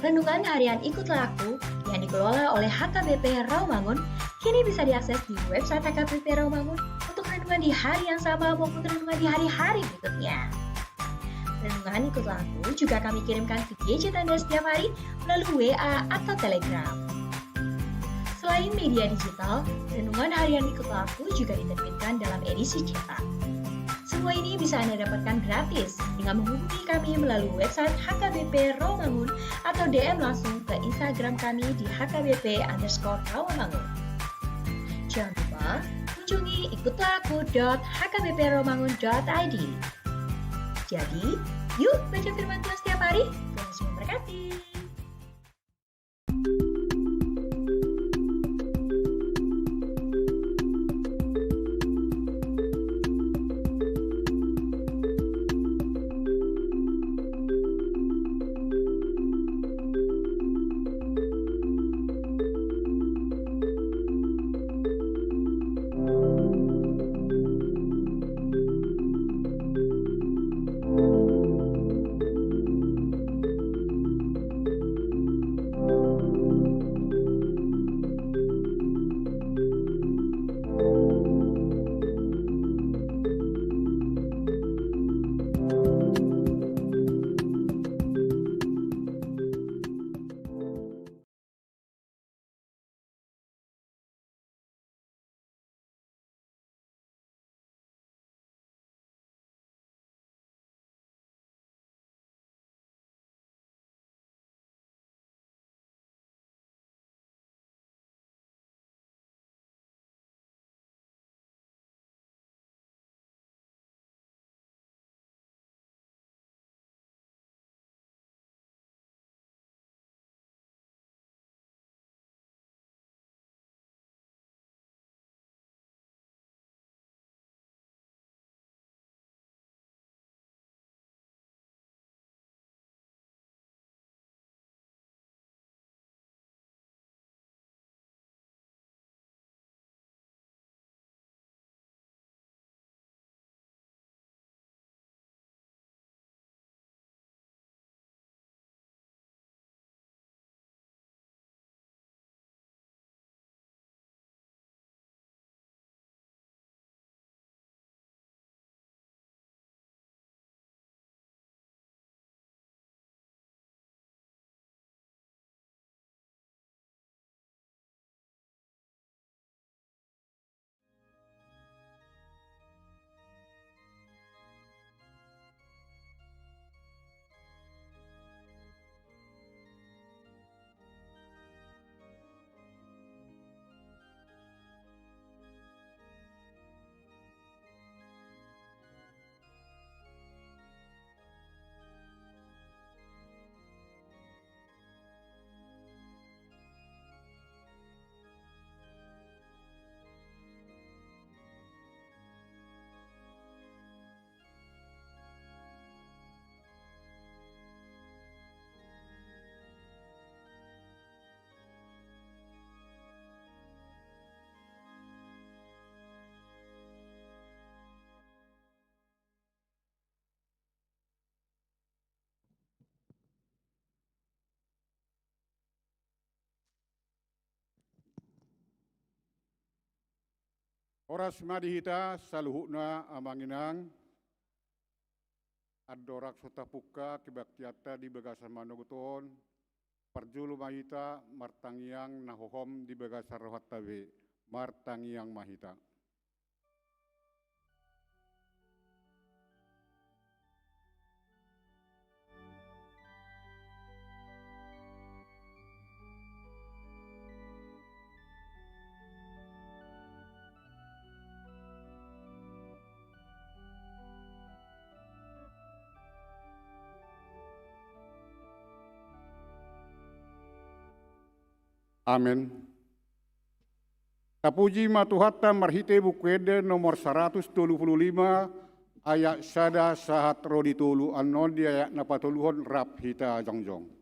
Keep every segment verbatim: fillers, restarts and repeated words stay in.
Renungan harian Ikutlah Aku yang dikelola oleh H K B P Rawamangun kini bisa diakses di website H K B P Rawamangun untuk renungan di hari yang sama maupun renungan di hari-hari berikutnya. Renungan Ikutlah Aku juga kami kirimkan ke gadget Anda setiap hari melalui W A atau Telegram. Selain media digital, renungan harian Ikutlah Aku juga diterbitkan dalam edisi cetak. Semua ini bisa Anda dapatkan gratis dengan menghubungi kami melalui website H K B P Rawamangun atau D M langsung ke Instagram kami di H K B P underscore Rawamangun. Jangan lupa kunjungi ikutlah aku dot H K B P rawamangun dot I D. Jadi, yuk baca firman Tuhan setiap hari. Tuhan Yesus memberkati. Horas ma di hita saluhutna amang inang. Andorang so tapungka kebaktianta di bagasan manogot on, parjolo ma hita martangiang na hohom di bagasan rohanta be. Martangiang ma hita. Amen. Tapuji ma Tuhanta marhite Buku Ende nomor saratus tolu pulu lima, ayat sada sahat ro di tolu. Annon di ayat na patoluhon rap hita jongjong.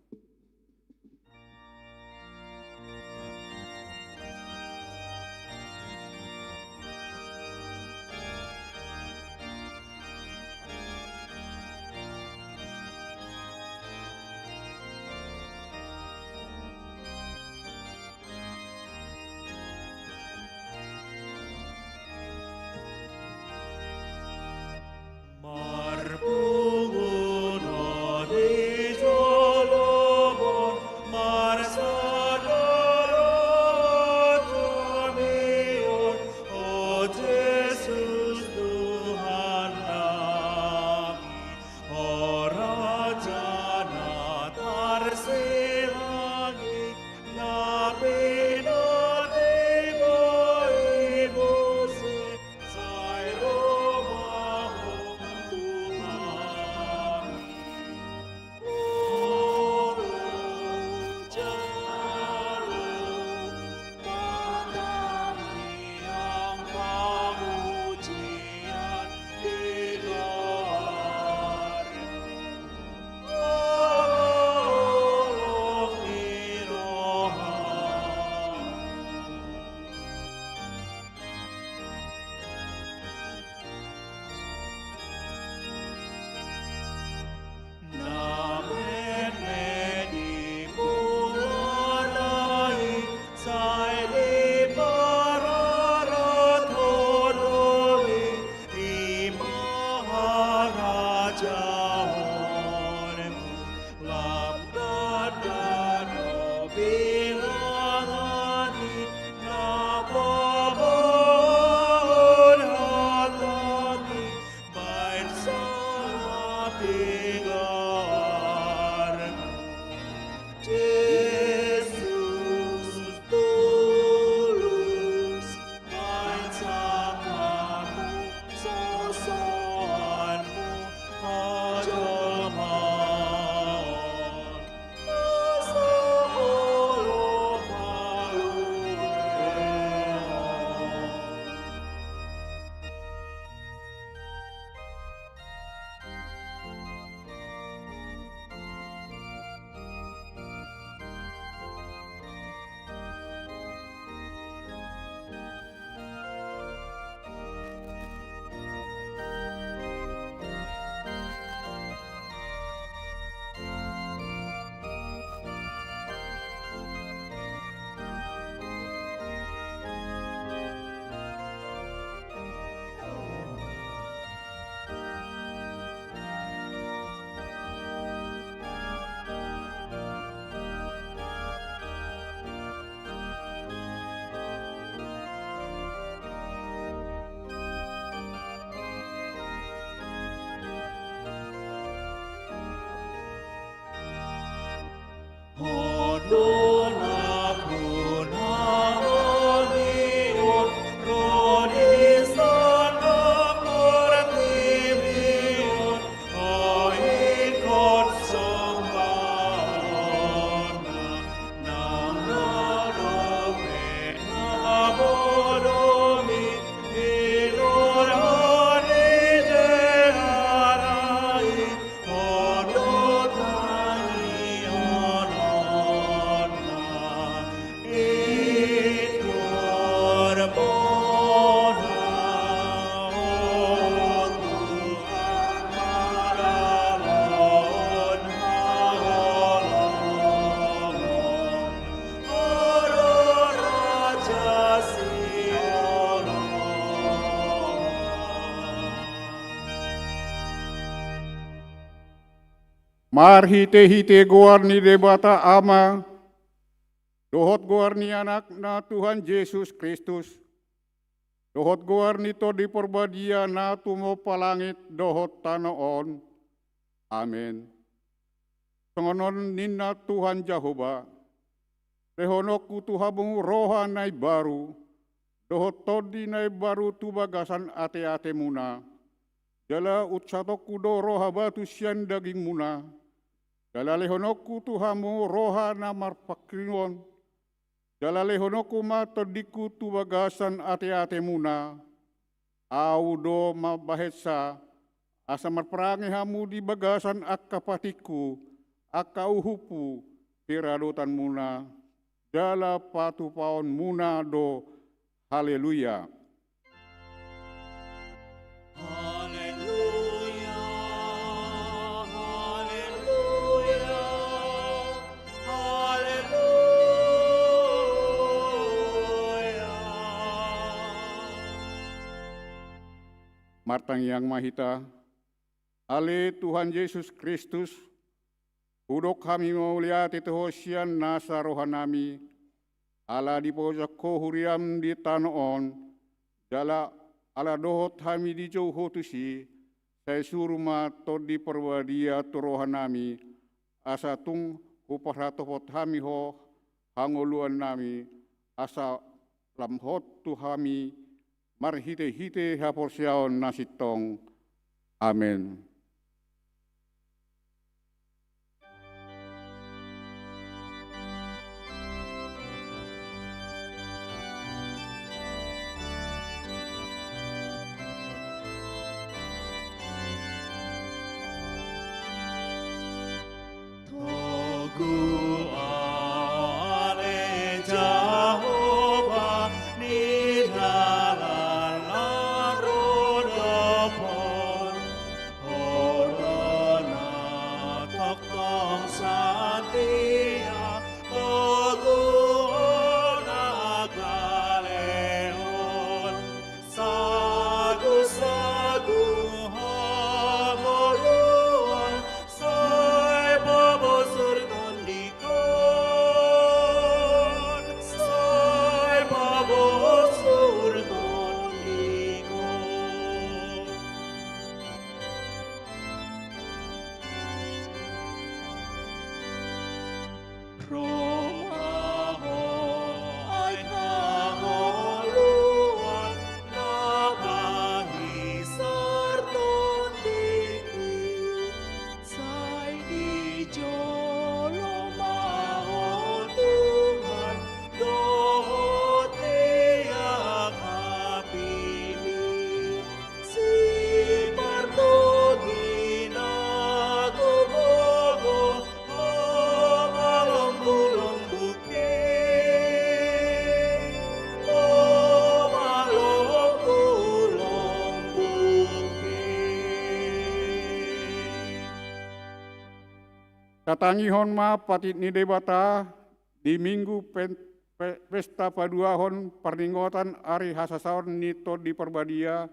Marhite-hite goar ni Debata Ama, dohot goar ni Anakna Tuhan Jesus Kristus, dohot goar ni Tondi Parbadia na tumompa langit dohot tano on. Amen. Songon on ninna Tuhan Jahowa: Lehononku tu hamu roha na imbaru, dohot tondi na imbaru tu bagasan ate-atemuna. Jala unsatongku do roha batu sian dagingmuna. Jala lehononku tu hamu roha na marpangkiringon. Jala lehononku ma tondingku tu bagasan ate-atemuna. Ahu do mambahensa, asa marparange hamu di bagasan angka patikku, angka uhumhu, piradotanmuna, jala patupaonmuna do. Haleluya. Haleluya, haleluya, haleluya. Martangiang ma hita. Ale Tuhan Jesus Kristus, hudok hami mauliate tu Ho sian nasa rohanami, ala dipaojak Ho huriaM di tano on, jala ala dohot hami dijou Ho tusi, sai suru ma Tondi Parbadia tu rohanami, asa tung huparhatopot hami Ho hangoluannami, asa lam hot tu hami marhite-hite haporseaon na sintong. Amen. Togu, ale Jahowa, di dalan na rondop on, Ho do na tongtong satia, togu Ho na gale on. Sagu-sagu hangoluan, sai pabosur tondingkon, sai pabosur tondingkon. Ro ma Ho, aek hangoluan, na pahisar tondingki, sai di jolo ma Ho Tuhan, dohot di angka pilih. Sipartogi na gogo, Ho ma lombu-lombuke, Ho ma lombu-lombuke. Tatangihon ma patik ni Debata di Minggu pen-, pe-, pesta paduahon parningotan ari hasasaon ni Tondi Parbadia,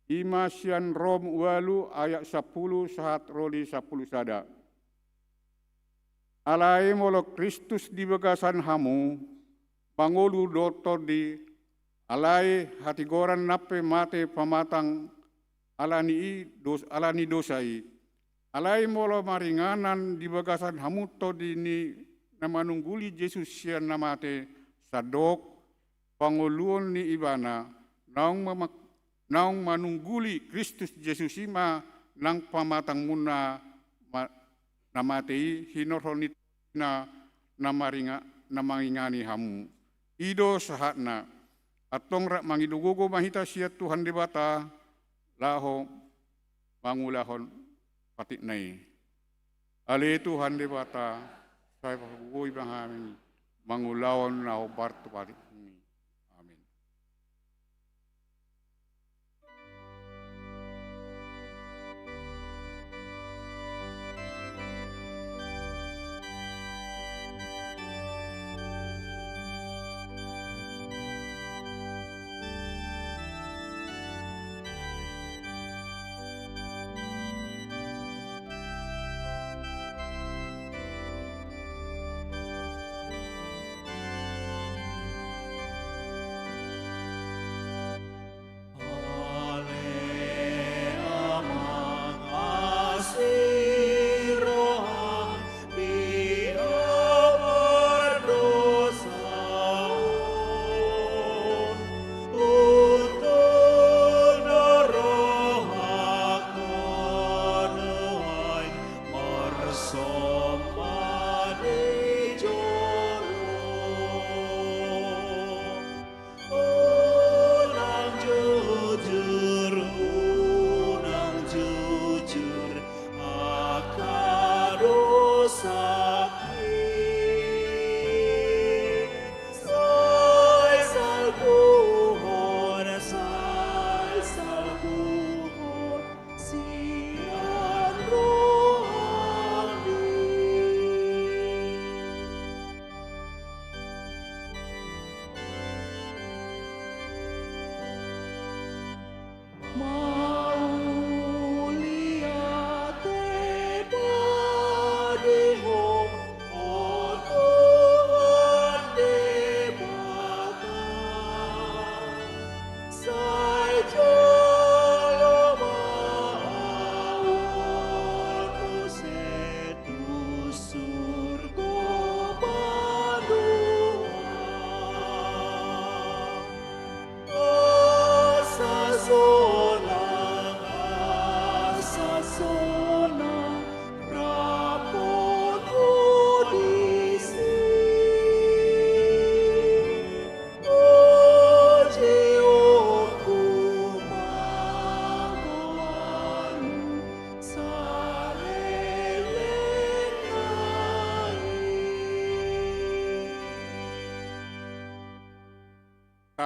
i ma sian Rom ualu ayat sampulu sahat ro di sampulu sada. Alai molo Kristus di bagasan hamu, mangolu do Tondi, alai hatigoran nang pe mate pamatang ala ni i dos-, ala ni dosa i. Alai molo maringanan di bagasan hamu Tondi ni na manungguli Jesus sian na mate, sandok pangoluon ni Ibana, naung mama-, naung manungguli Kristus Jesus i ma nang pamatangmuna ma-, na mate i, hinorhon ni na, na maringa-, na mangingani hamu. I do sahatna. Antong rap mangido gogo ma hita sian Tuhan Debata, laho mangulahon patikna i. Ale Tuhan Debata, sai pagogoi ma hami mangulahon na hombar tu patikmi. Amen.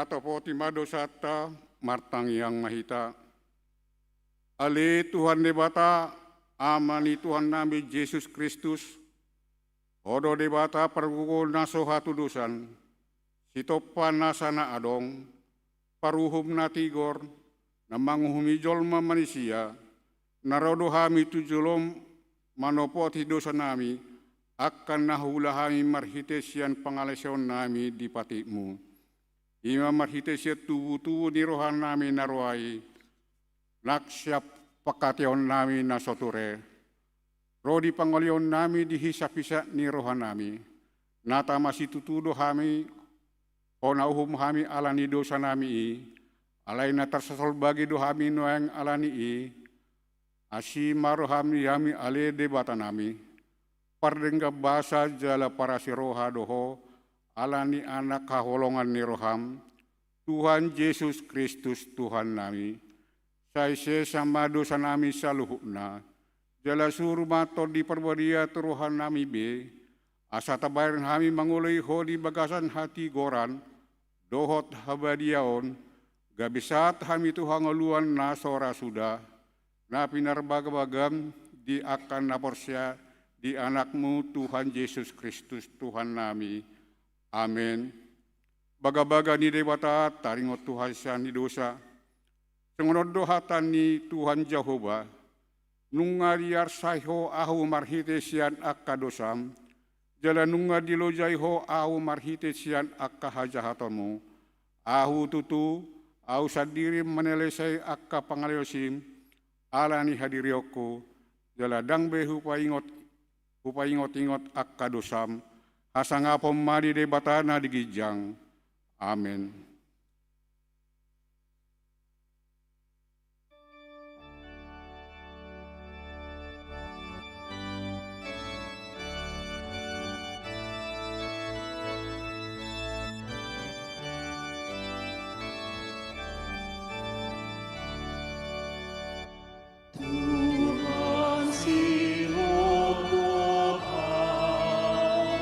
Topoti ma dosanta, martangiang ma hita. Ale Tuhan Debata, Ama ni Tuhannami Jesus Kristus, Ho do Debata pargogo na so hatudosan, sitompa nasa na adong, paruhum na tigor, na manguhumi jolma manisia, na ro do hami tu jolom manopoti dosanami, angka na huula hami marhite sian pangalaosion nami di patikmu. Ima marhite sian tubutubu ni rohanami na ro ai, nang sian panghataion nami na so ture, ro di pangolion nami di hisaphisap ni rohanami, na tama situtu do hami, hona uhum hami ala ni dosanami i, alai na tarsasolbagi do hami nuaeng ala ni i, asi ma roham di hami ale Debatanami, pardenggan basa jala parasi roha do ho, ala ni Anak haholongan ni roham, Tuhan Jesus Kristus Tuhannami. Sai sesa ma dosanami saluhutna, jala suru ma Tondi Parbadia tu rohanami be, asa tabahen hami mangoloi ho di bagasan hatigoran, dohot habadiaon, gabe sahat hami tu hangoluan na so ra suda, na pinarbagabagam di angka na porsea di Anakmu Tuhan Jesus Kristus Tuhannami. Amen. Bagabaga ni Debata taringot tu hasesaan ni dosa. Songon on do hata ni Tuhan Jahowa, nunga diarsai ho ahu marhite sian angka dosam, jala nunga dilojai ho ahu marhite sian angka hajahatonmu. Ahu tutu, ahu sandiri manalehon angka pangalaosim, ala ni hadirionku, jala ndang be hupaingot, hupaingot-ingot angka dosam, hasangapon ma di Debata na di ginjang. Amen. Tuhan sihompu au,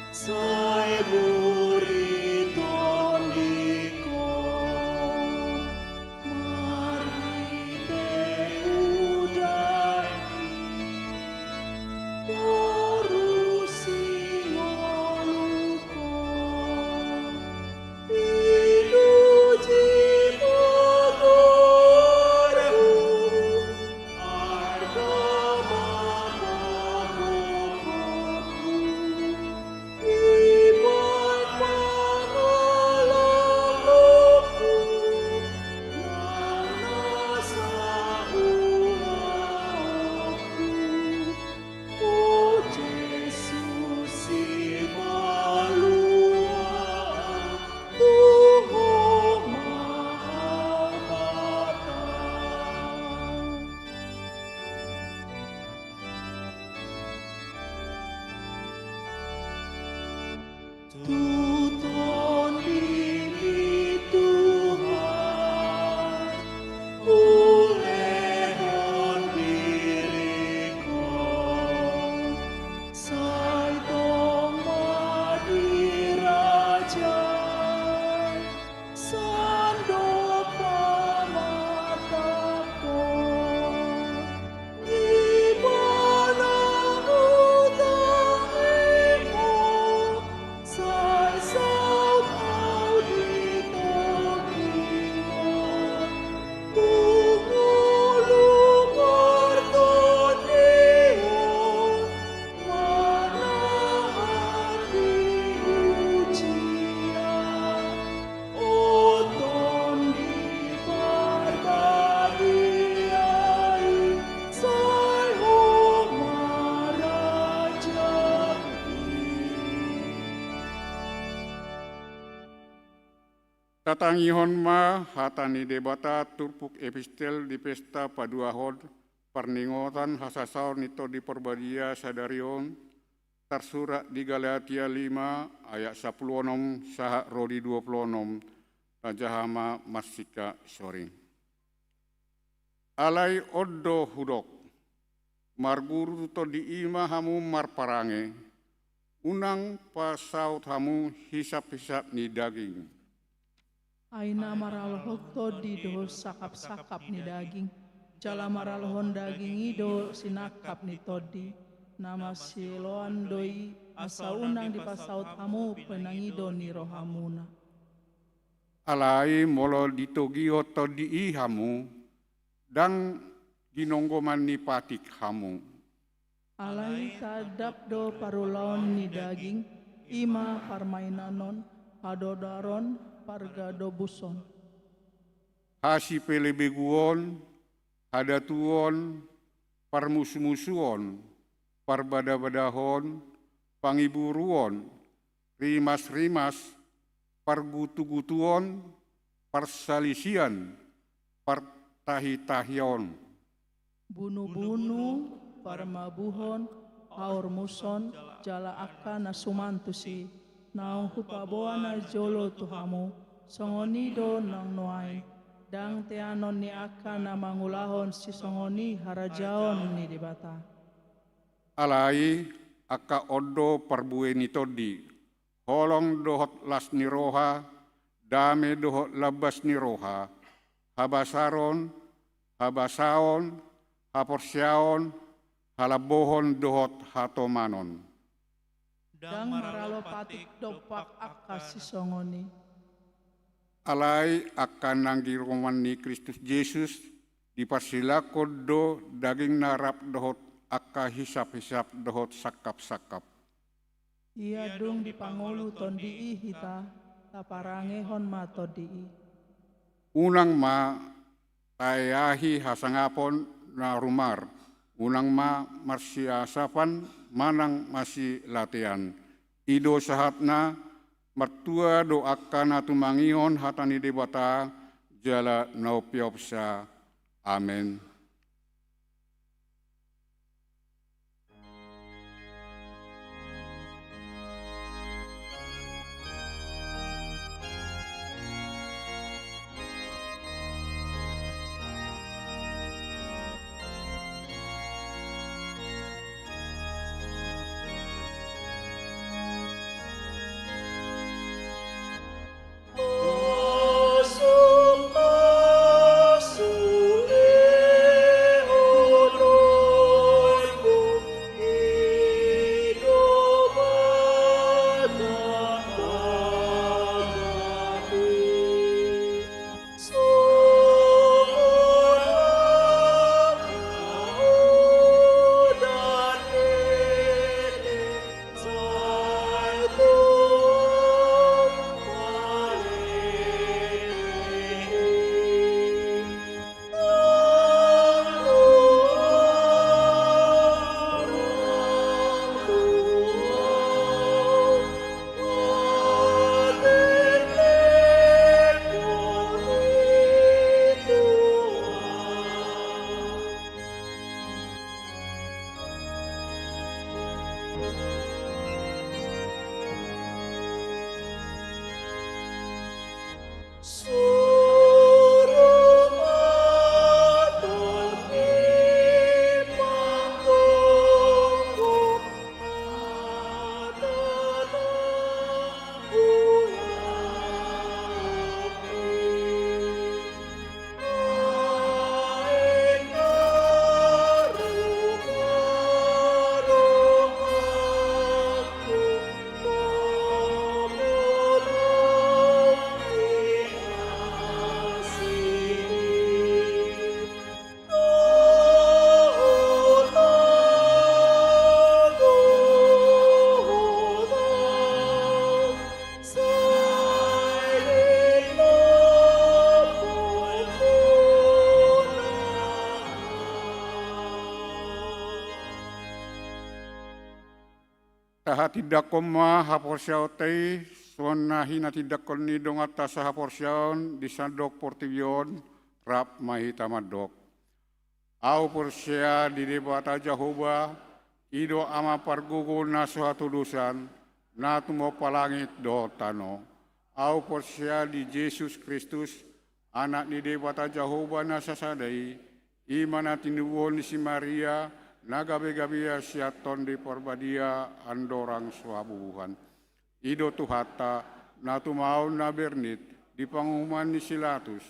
sai buri tondingku, marhite hudai i, parusi ngolungku. Tu Tondi ni Tuhan hulehon diringku, sai tong ma dirajai sandok pamatangku. Di bona hutangihon, sai saut au di tondingmu. Tung ngolu martondion, manahan di hujia. O Tondi Parbadia i, sai Ho ma raja i. Tatangihon ma hata ni Debata turpuk epistel di pesta paduahon parningotan hasasaor ni Tondi Parbadia sadari on, tarsurat di Galatia lima ayat sampulu onom sahat ro di dua pulu onom, tajaha ma marsingkat soring. Alai on do hudok, marguru tu Tondi i ma hamu marparange, unang pasaut hamu hisaphisap ni daging. Ai na maralohon tondi do sangkapsangkap ni daging, jala maralohon daging i do sinangkap ni tondi. Na masieloan do i, asa unang dipasaut hamu pangidoan ni rohamuna. Alai molo ditogihon tondi i hamu, ndang ginonggoman ni patik hamu. Alai taandap do parulaon ni daging, i ma parmainanon, hadodaron, pargadobuson, hasipelebeguon, hadatuon, parmusumusuon, parbadabadahon, pangiburuon, rimasrimas, pargutugutuon, parsalisian, partahitahion, bunubunu, parmabuhon, haormuson, jala angka na suman tusi, naung hupaboa najolo tu hamu, songon i do nang nuaeng, ndang teanon ni angka na mangulahon sisongon i harajaon ni Debata. Alai angka on do parbue ni tondi, holong dohot las ni roha, dame dohot lambas ni roha, habasaron, habasaon, haporseaon, halambohon dohot hatomanon. Ndang maralo patik dompak angka sisongon i. Alai angka na ginonggoman ni Kristus Jesus, diparsilangkon do dagingna rap dohot angka hisaphisap dohot sangkapsangkap. Ia dung dipangolu tondi i hita, taparangehon ma tondi i. Unang ma taeahi hasangapon na rumar, unang ma marsiasapan manang masilatean. I do sahatna, martua do angka na tumangihon hata ni Debata, jala na umpeopsa. Amen. Tahatindangkon ma haporseaonta i, songon na hinatindangkon ni donganta sahaporseaon di sandok portibi on, rap ma hita mandok. Ahu porsea di Debata Jahowa, i do Ama pargogo na so hatodosan, na tumompa langit dohot tano. Ahu porsea di Jesus Kristus, Anak ni Debata Jahowa na sasada i, i ma na tinubuhon ni si Maria, na gabe-gabe ia sian Tondi Parbadia andorang so habubuhan. I do Tuhanta, na tumaon na bernit, di panguhuman ni si Latus,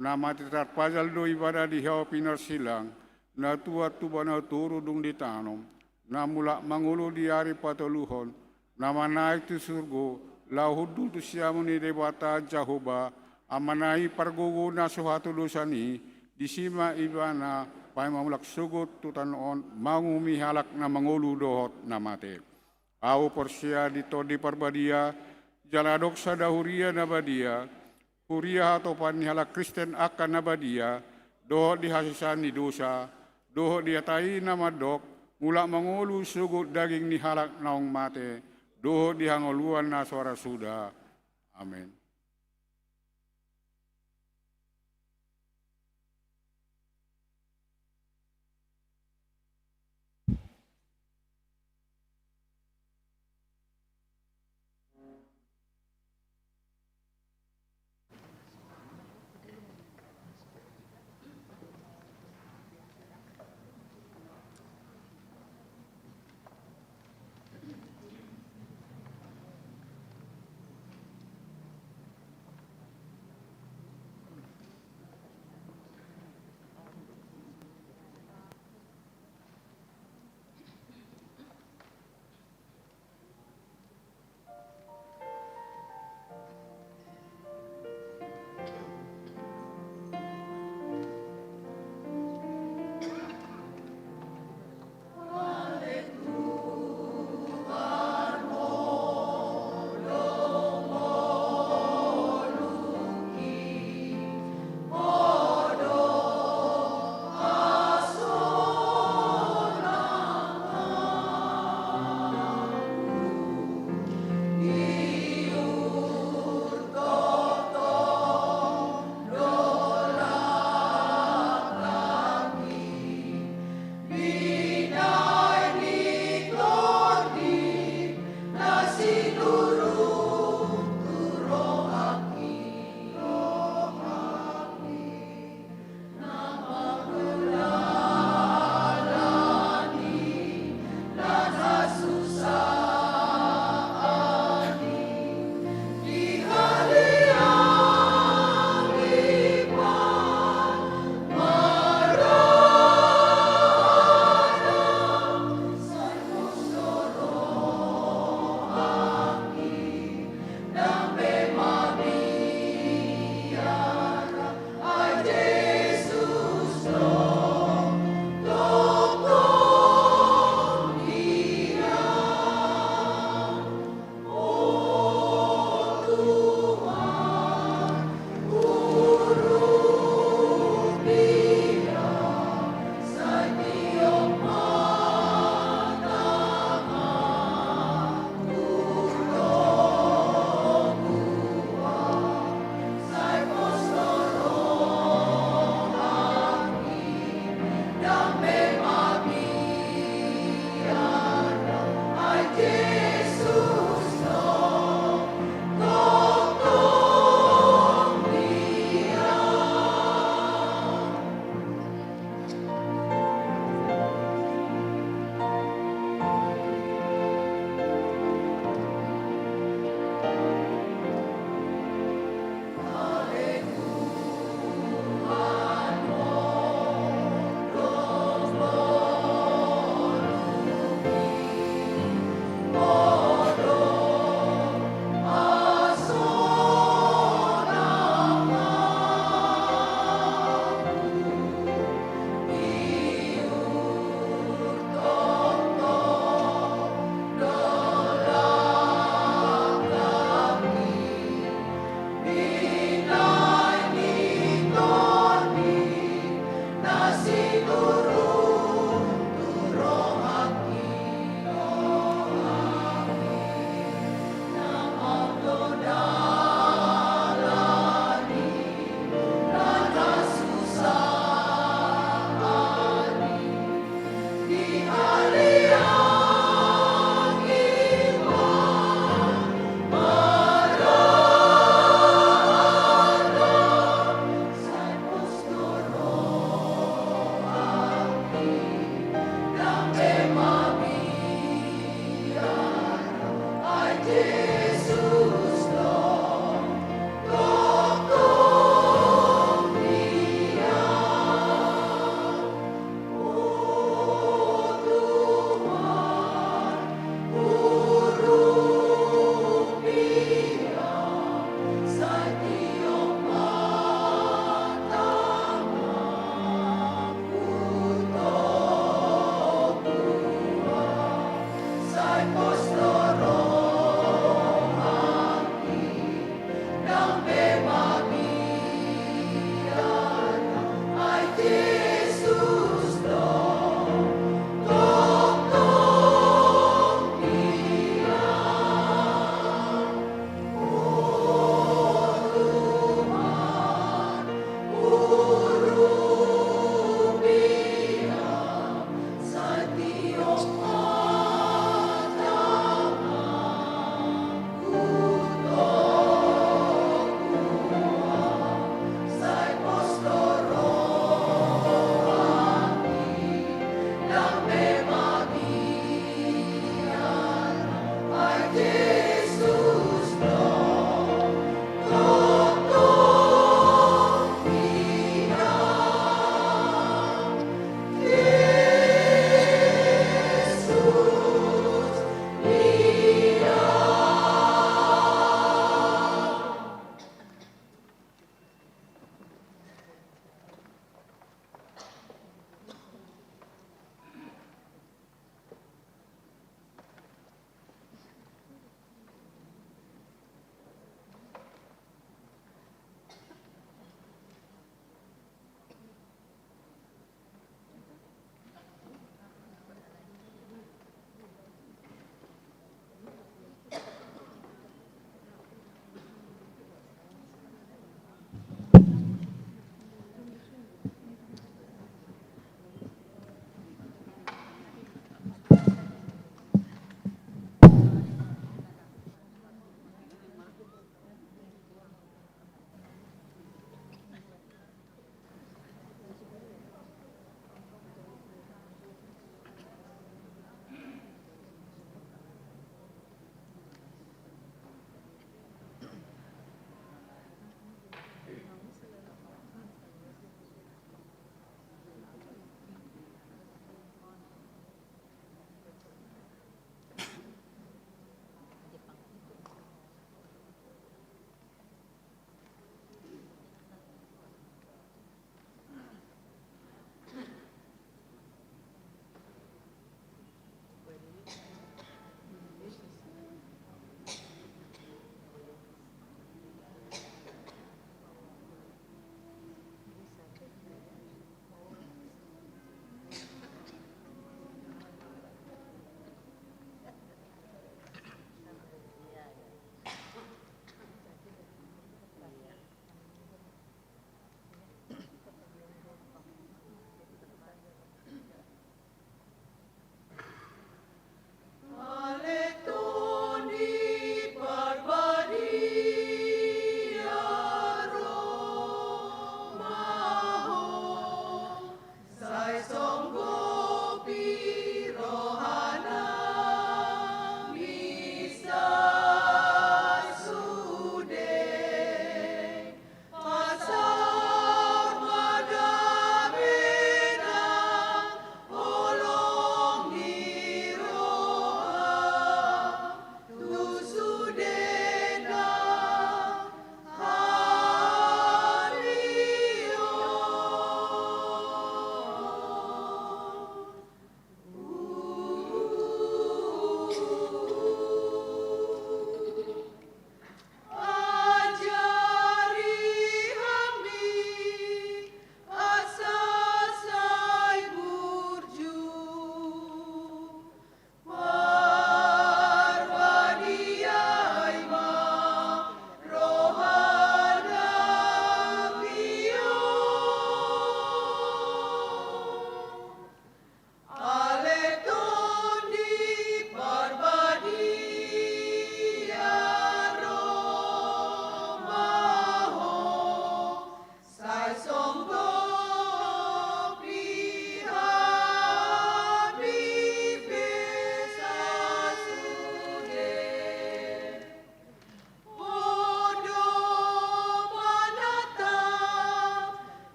na mate tarpajal do ibana di hau pinarsilang, na tuat tuba na toru dung ditanom, na mulak mangolu di ari patoluhon, na manaek tu surgo, laho hundul tu siamun ni Debata Jahowa, Amana i pargogo na so hatudosan i, disi ma ibana paima mulak sogot tu tano on manguhumi halak na mangolu dohot na mate. Ahu porsea di Tondi Parbadia, jala adong sada huria na badia, huria hatopan ni halak Kristen angka na badia, dohot di hasesaan ni dosa, dohot di hata i na mandok, mulak mangolu sogot daging ni halak naung mate, dohot di hangoluan na so ra suda. Amen.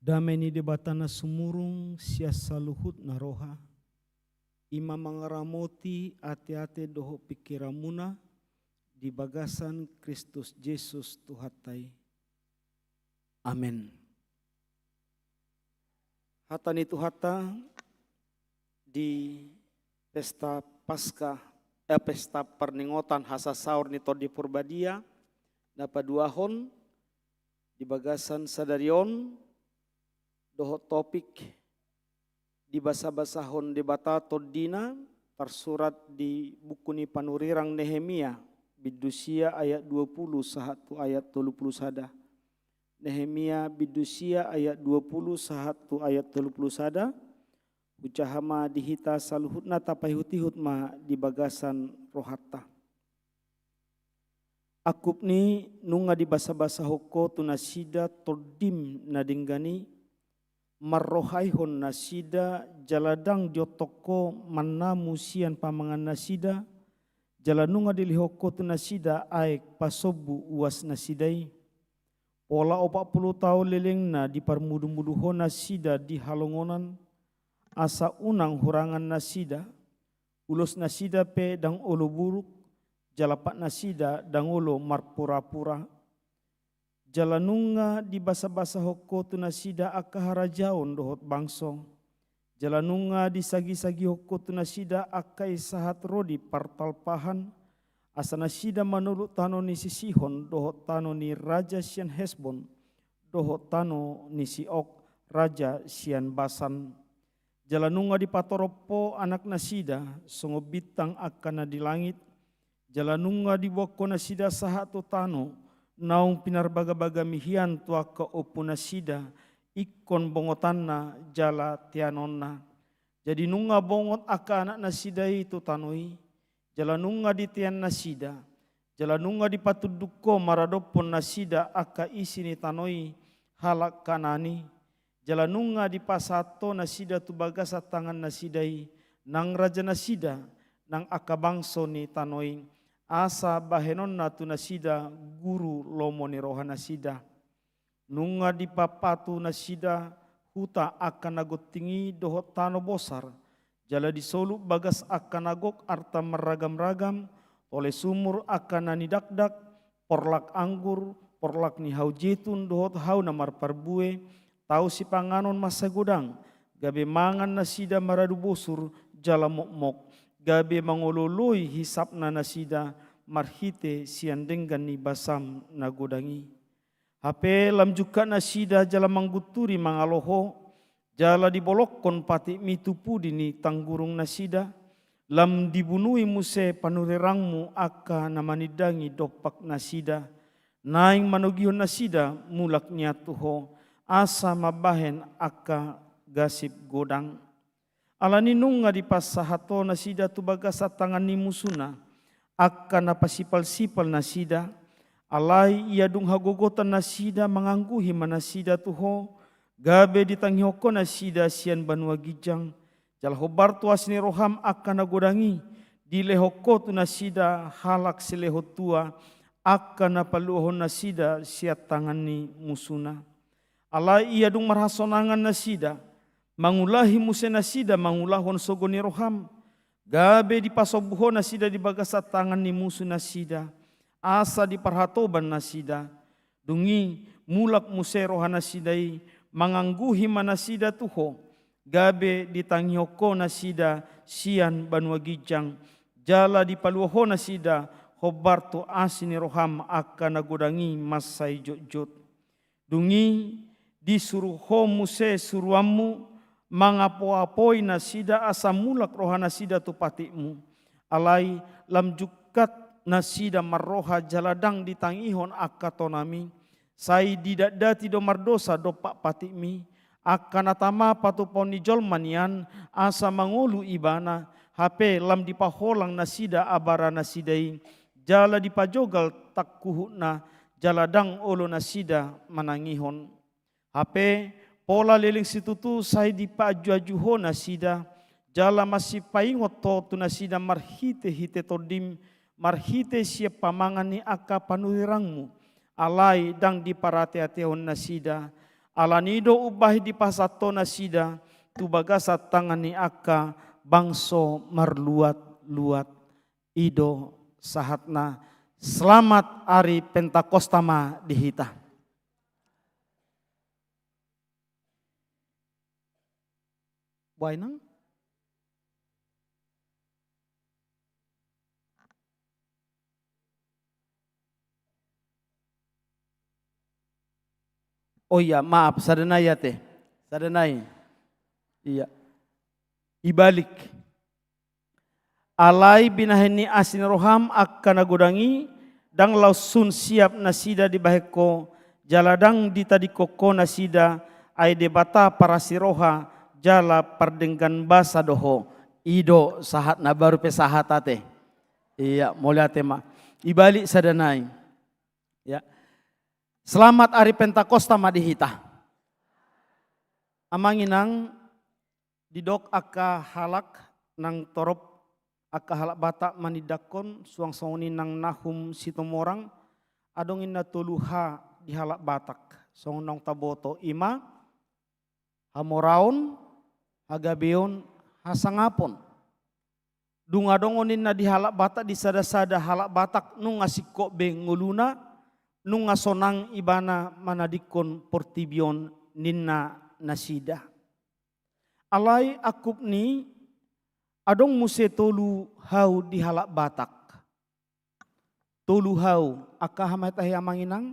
Dame ni Debata na sumurung sian saluhut na roha, i ma mangaramoti ateate dohot pingkiranmuna di bagasan Kristus Jesus Tuhanta i. Amen. Hata ni Tuhanta di pesta Paskah, eh, pesta parningotan hasasaor ni Tondi Parbadia, na paduahon di bagasan sadari on, dohot topik dibasabasahon Debata Tondina, tarsurat di buku ni panurirang Nehemia, bindu sia ayat dua puluh sahat tu ayat tolu puluh sada. Nehemia bindu sia ayat dua puluh sahat tu ayat tolu puluh sada. Hujaha ma di hita saluhutna, tapaihutihut ma di bagasan rohanta. Angkup ni i, nunga dibasabasahon Ho tu nasida Tondim na denggan i, marrohaihon nasida, jala ndang diontong Ho mannamu sian pamangan nasida, jala nunga dilehon Ho tu nasida aek pasombu uas nasida i. Pola opat pulu taon lelengna diparmudumudu Ho nasida di halongonan, asa unang hurangan nasida, ulos nasida pe ndang olo buruk, jala pat nasida ndang olo marpurapura. Jala nunga dibasabasahon Ho tu nasida angka harajaon dohot bangso. Jala nunga disagisagihon Ho tu nasida angka i sahat ro di partalpahan, asa nasida manoluk tano ni si Sihon dohot tano ni raja sian Hesbon, dohot tano ni si Og, raja sian Basan. Jala nunga dipatorop Ho anak nasida, songon bintang angka na di langit, jala nunga diboan Ho nasida sahat tu tano, naung pinarbagabagami hian tu angka ompu nasida, ingkon bongotanna jala teanonna. Jadi nunga bongot angka anak nasida i tu tano i, jala nunga ditean nasida, jala nunga dipatunduk Ho maradophon nasida angka isi ni tano i, halak Kanaan i, jala nunga dipasahat Ho nasida tu bagasan tangan nasida i, nang raja nasida, nang angka bangso ni tano i, asa bahenonna tu nasida guru lomo ni roha nasida. Nunga dipapatu nasida huta angka na gonting i dohot tano bosar, jala disolup bagas angka na gok arta marragamragam, tole sumur angka na nidakdak, porlak anggur, porlak ni hau jetun dohot hau na marparbue, tau sipanganon mansai godang, gabe mangan nasida maradu bosur jala mokmok, gabe mangolooloi hisapna nasida marhite sian denggan ni basam na godang i. Hape lam jungkat nasida jala manggunturi mangalo Ho, jala dibolongkon patikmi tu pudi ni tanggurung nasida, lam dibunui muse panurirangmu angka na manindangi dompak nasida, naeng manogihon nasida mulak nian tu Ho, asa mambahen angka gasip godang. Alani nunga dipasahat Ho nasida tu bagasan tangan ni musuna, angka na pasipalsipal nasida, alai ia dung hagogotan nasida mangangguhi ma nasida tu Ho, gabe ditangihon Ho nasida sian banua ginjang, jala hombar tu asi ni roham angka na godang i, dilehon Ho tu nasida halak silehon tua, angka na paluahon nasida sian tangan ni musuna. Alai ia dung marhasonangan nasida, mangulahi muse nasida mangulahon sogo ni roham, gabe dipasombu Ho nasida di bagasan tangan ni musu nasida, asa diparhatoban nasida. Dung i mulak muse roha nasida i mangangguhi ma nasida tu Ho, gabe ditangihon Ho nasida sian banua ginjang, jala dipalua Ho nasida hombar tu asi ni roham angka na godang i mansai jotjot. Dung i disuru Ho muse suruanmu mangapoapoi nasida asa mulak roha nasida tu patikmu. Alai lam jungkat nasida marroha jala ndang ditangihon angka tonami, sai didatdati do mardosa dompak patikmi, angka na tama patupaon ni jolma nian asa mangolu ibana, hape lam dipaholang nasida abara nasida i, jala dipajogal tangkuhutna, jala ndang olo nasida manangihon. Hape pola leleng situtu sai dipaanjuanju Ho nasida, jala masipaingot Ho tu nasida marhitehite Tondim, marhite sian pamangan ni angka panurirangmu, alai ndang diparateatehon nasida, Alani do umbahen dipasahat Ho nasida tu bagasan tangan ni angka bangso marluat-luat. I do sahatna. Selamat ari Pentakosta ma di hita. Boha, Inang? Oh iya, maaf, sada nai ate. Sada nai. Iya. Ibalik. Alai binahen ni asi ni roham angka na godang i, ndang laos sun siap nasida dibahen Ho, jala ndang ditadingkon Ho nasida, ai Debata parasi roha jala pardenggan basa do Ho. I do sahatna, baru pe sahat ate. Iya, mauliate ma. Ibalik sada nai. Ya. Selamat ari Pentakosta ma di hita. Amang inang, didok angka halak nang torop, angka halak Batak manindangkon suang songon i nang Nahum Situmorang, adong inna tolu H di halak Batak, songon naung taboto, i ma hamoraon, hagabeon, hasangapon. Dung adong on ninna di halak Batak, di sada-sada halak Batak, nunga singkop be ngoluna, nunga sonang ibana manadingkon portibi on ninna nasida. Alai angkup ni, adong muse tolu hau di halak Batak. Tolu hau, angka aha ma hita he amang inang?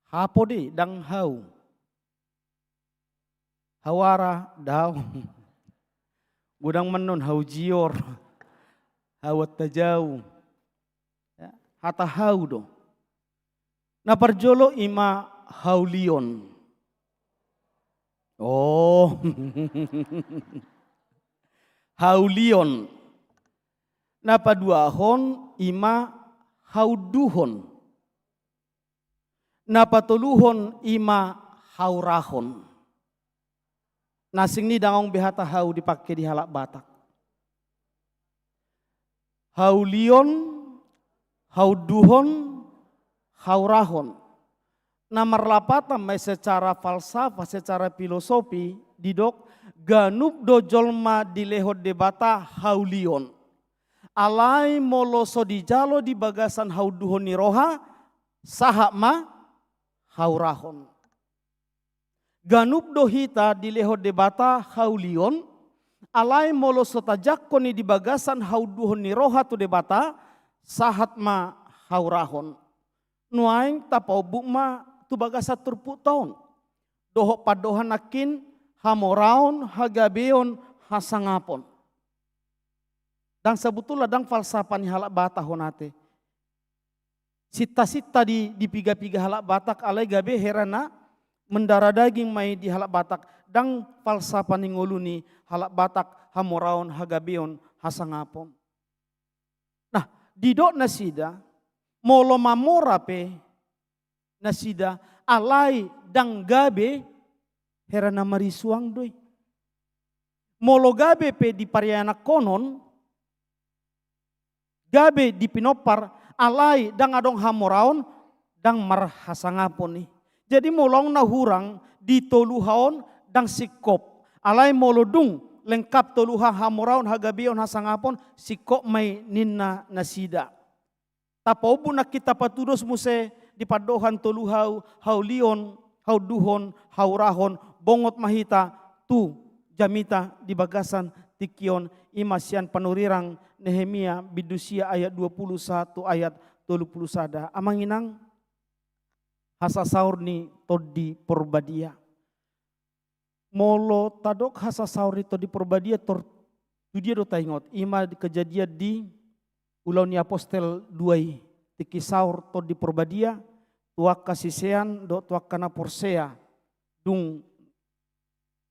Hapo de, ndang hau. Hawara, daong. Godang manon hau jior. Hau antajau. Ya, hata hau do. Na parjolo i ma haulion. Oh. Haulion. Na paduahon i ma haunduhon. Na patoluhon i ma haurahon. Na asing ni, ndang adong be hata hau dipake di halak Batak. Haulion, haunduhon, haurahon. Na marlapatan ma i secara falsafah, secara filosofi, didok, ganup do jolma dilehon Debata haulion. Alai molo so dijalo di bagasan haunduhon ni roha, sahat ma haurahon. Ganup do hita dilehon Debata haulion, alai molo so tajangkon i di bagasan haunduhon ni roha tu Debata, sahat ma haurahon. Nuaeng tapaumbuk ma tu bagasan turpukta on. Dohot pandohan nangkin hamoraon, hagabeon, hasangapon. Ndang, sabutulna ndang falsafah ni halak Batak on ate. Sinta-sinta di, di piga-piga halak Batak, alai gabe hera na mendarah daging ma i di halak Batak, ndang falsafah ni ngolu ni halak Batak, hamoraon, hagabeon, hasangapon. Nah, didok nasida, molo mamora pe nasida, alai ndang gabe, hera na marisuang do i. Molo gabe pe di parianakhonon, gabe di pinompar, alai ndang adong hamoraon, ndang marhasangapon i. Jadi molo adong na hurang di tolu H on, ndang singkop. Alai molo dung lengkap tolu H, hamoraon, hagabeon, hasangapon, singkop ma i ninna nasida. Tapaumbuk nangkin tapatudos muse di pandohan tolu hau, haulion, haunduhon, haurahon, bongot ma hita tu jamita di bagasan tingki on, i ma sian panurirang Nehemia bindu sia ayat dua puluh satu, ayat tolu puluh sada. Amang inang, hasasaor ni Tondi Porbadia. Molo tadok hasasaor ni Tondi Porbadia, tor tu dia do taingot? I ma di Kejadian di Ulaon ni Apostel dua i, tingki saor Tondi Porbadia tu angka sisean dohot tu angka na porsea, dung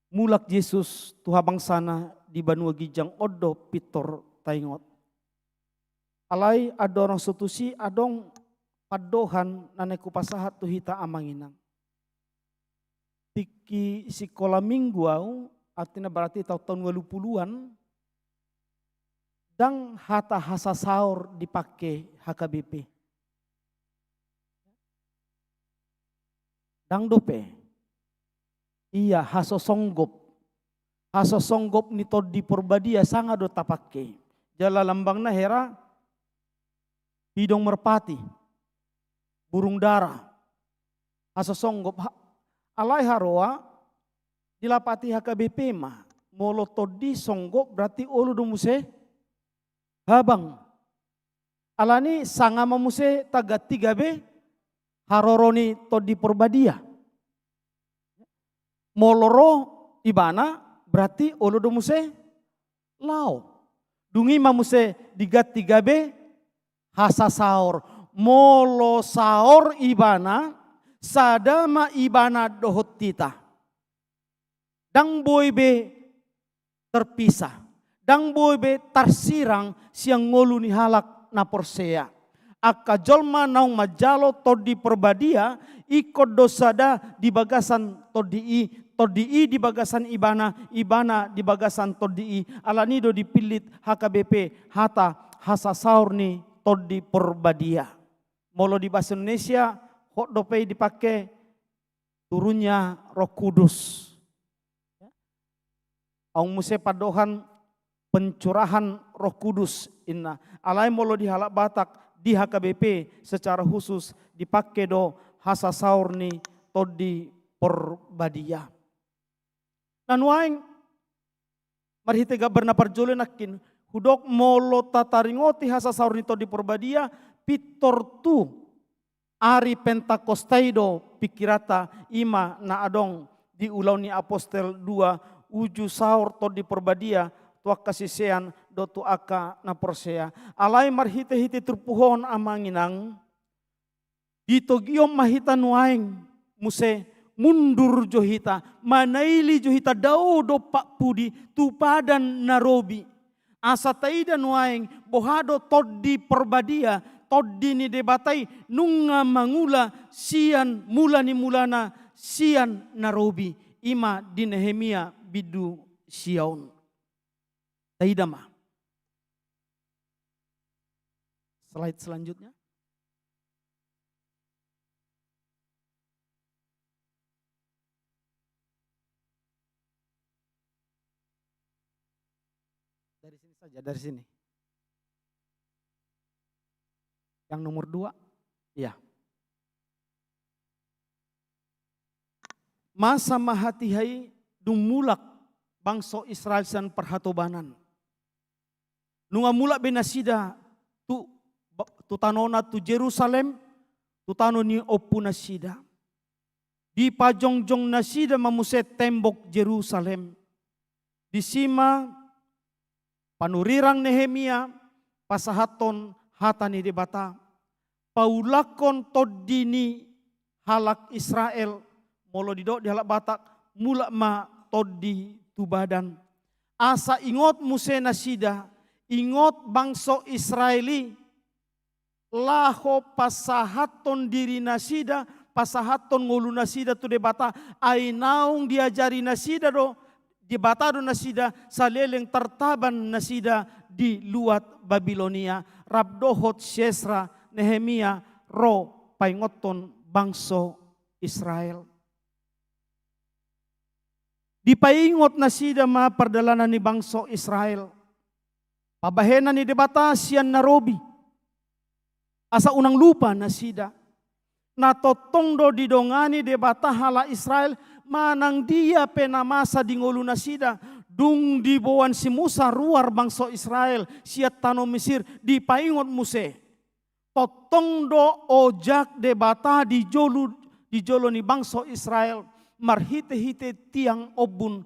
mulak Jesus tu habangsana di banua ginjang on do pintor taingot. Alai andorang so tusi, adong pandohan na naeng hupasahat tu hita amang inang. Tingki sikola minggu au, artina berarti taon-taon walu puluan, ndang hata hasasaor dipake H K B P. Ndang dope. Ia hasosonggop. Hasosonggop ni Tondi Porbadia sanga do tapangke. Jala lambangna hera pidong merpati, burung dara, hasosonggop. Ha-, alai haroa dilapati H K B P ma. Molo tondi songgop berarti olo do muse habang. Alani sanga ma muse taganti gabe haroro ni Tondi Porbadia. Molo ro ibana berarti olo do muse laho. Dung i ma muse diganti gabe hasasaor. Molo saor ibana, sada ma ibana dohot hita. Ndang boi be terpisah. Ndang boi be tarsirang sian ngolu ni halak na porsea. Angka jolma naung manjalo Tondi Porbadia, ingkon do sada di bagasan tondi i, tondi i di bagasan ibana, ibana di bagasan tondi i. Alani do dipillit H K B P hata hasasaor ni Tondi Porbadia. Molo di bahasa Indonesia, hot dope i dipangke turunnya Roh Kudus. Adong muse pandohan pencurahan Roh Kudus inna. Alai molo di halak Batak, di H K B P secara khusus dipangke do hasasaor ni Tondi Porbadia. Na nuaeng marhite gambar na parjolo nangkin, hudok molo tataringoti hasasaor ni Tondi Porbadia, pintor tu ari Pentakosta i do pingkiranta, i ma na adong di Ulaon ni Apostel dua, uju saor Tondi Porbadia tu angka sisean dohot tu angka na porsea. Alai marhite-hite turpuk on, amang inang, ditogion ma hita nuaeng muse, mundur jo hita, manaili jo hita, dao dompak pudi tu padan na robi. Asa taida nuaeng boha do Tondi Porbadia, Tondi ni Debata i nunga mangula sian mula ni mulana, sian na robi, i ma di Nehemia bindu sia on. Taida ma. Slide selanjutnya. Dari sini saja, dari sini. Yang nomor dua. Iya. Masa ma hatiha i dung mulak bangso Israel sian parhatobanan. Nunga mulak be nasida tu, tu tanona, tu Jerusalem, tu tano ni ompunasida. Dipajongjong nasida ma muse tembok Jerusalem. Disi ma panurirang Nehemia pasahathon hata ni Debata. Paulakhon tondi ni halak Israel, molo didok di halak Batak, mulak ma tondi tu badan. Asa ingot muse nasida, ingot bangso Israel i, laho pasahathon dirinasida, pasahathon ngolunasida tu Debata, ai naung diajari nasida do, Debata do nasida, saleleng tartaban nasida di luat Babilonia, rap dohot si Esra, Nehemia, ro paingothon bangso Israel. Dipaingot nasida ma pardalanan ni bangso Israel. Pambahenan ni Debata sian na robi. Asa unang lupa nasida. Na tongtong do didongani Debata halak Israel, manang dia pe na masa di ngolunasida, dung diboan si Musa ruar bangso Israel sian tano Misir, dipaingot muse. Tongtong do ojak Debata di jolo, di jolo ni bangso Israel, marhite-hite tiang ombun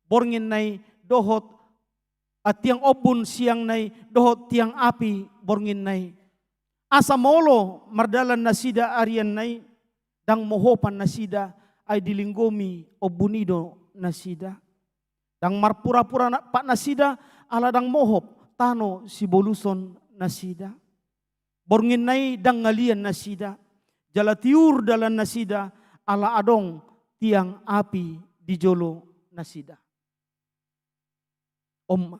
bornginna i dohot, ah, tiang ombun siangna i dohot tiang api bornginna i. Asa molo mardalan nasida arianna i, ndang mohopan nasida, ai dilinggomi ombun i do nasida. Ndang marpura-pura na-, pat nasida, ala ndang mohop tano siboluson nasida. Bornginna i ndang ngalian nasida, jala tiur dalan nasida, ala adong tiang api di jolo nasida. On ma.